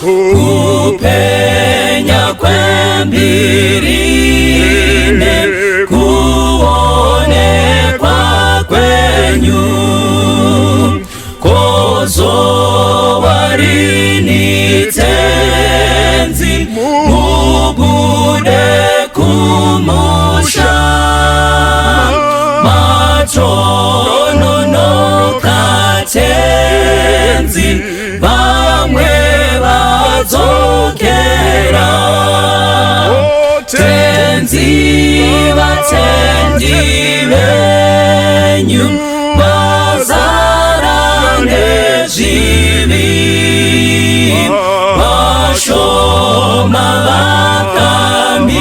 kupenya kwembiri nekuonekwa kwenyu. Kozowarini, Tenzi, mubude kumusha? Matononoka, Tenzi, vamwe vadzokera. Tenzi, vatendi venyu vazara nezvivi, vashoma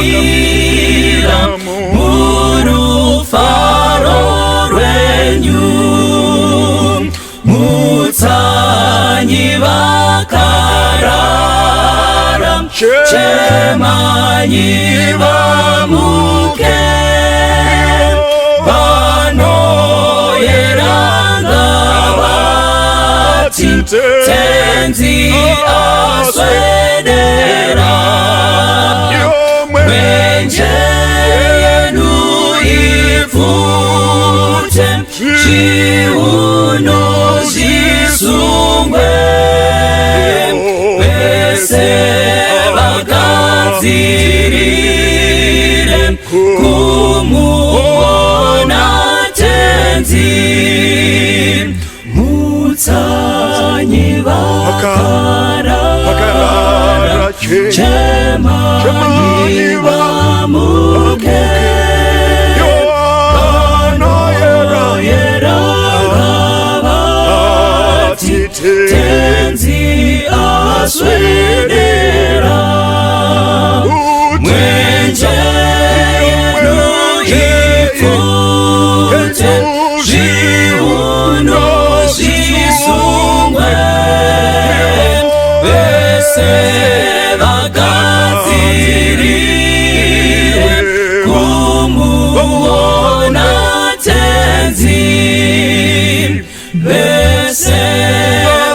vakamira murufaro rwenyu. Mutsanyi vakarara, chemanyi vamuke. Vanoyeranga vati, Tenzi aswedera. Mwenje yenu ipfute, zviuno zvisungwe, vese vagadzirire kumuona Tenzi. Mutsanyi vakarara, chemanyi vamuke. Vanoyera vati, Tenzi aswedera. Mwenje yedu ipfute, zviuno zvisungwe, vese vagadzirire kumuona Tenzi, vese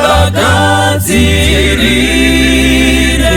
vagadzirire.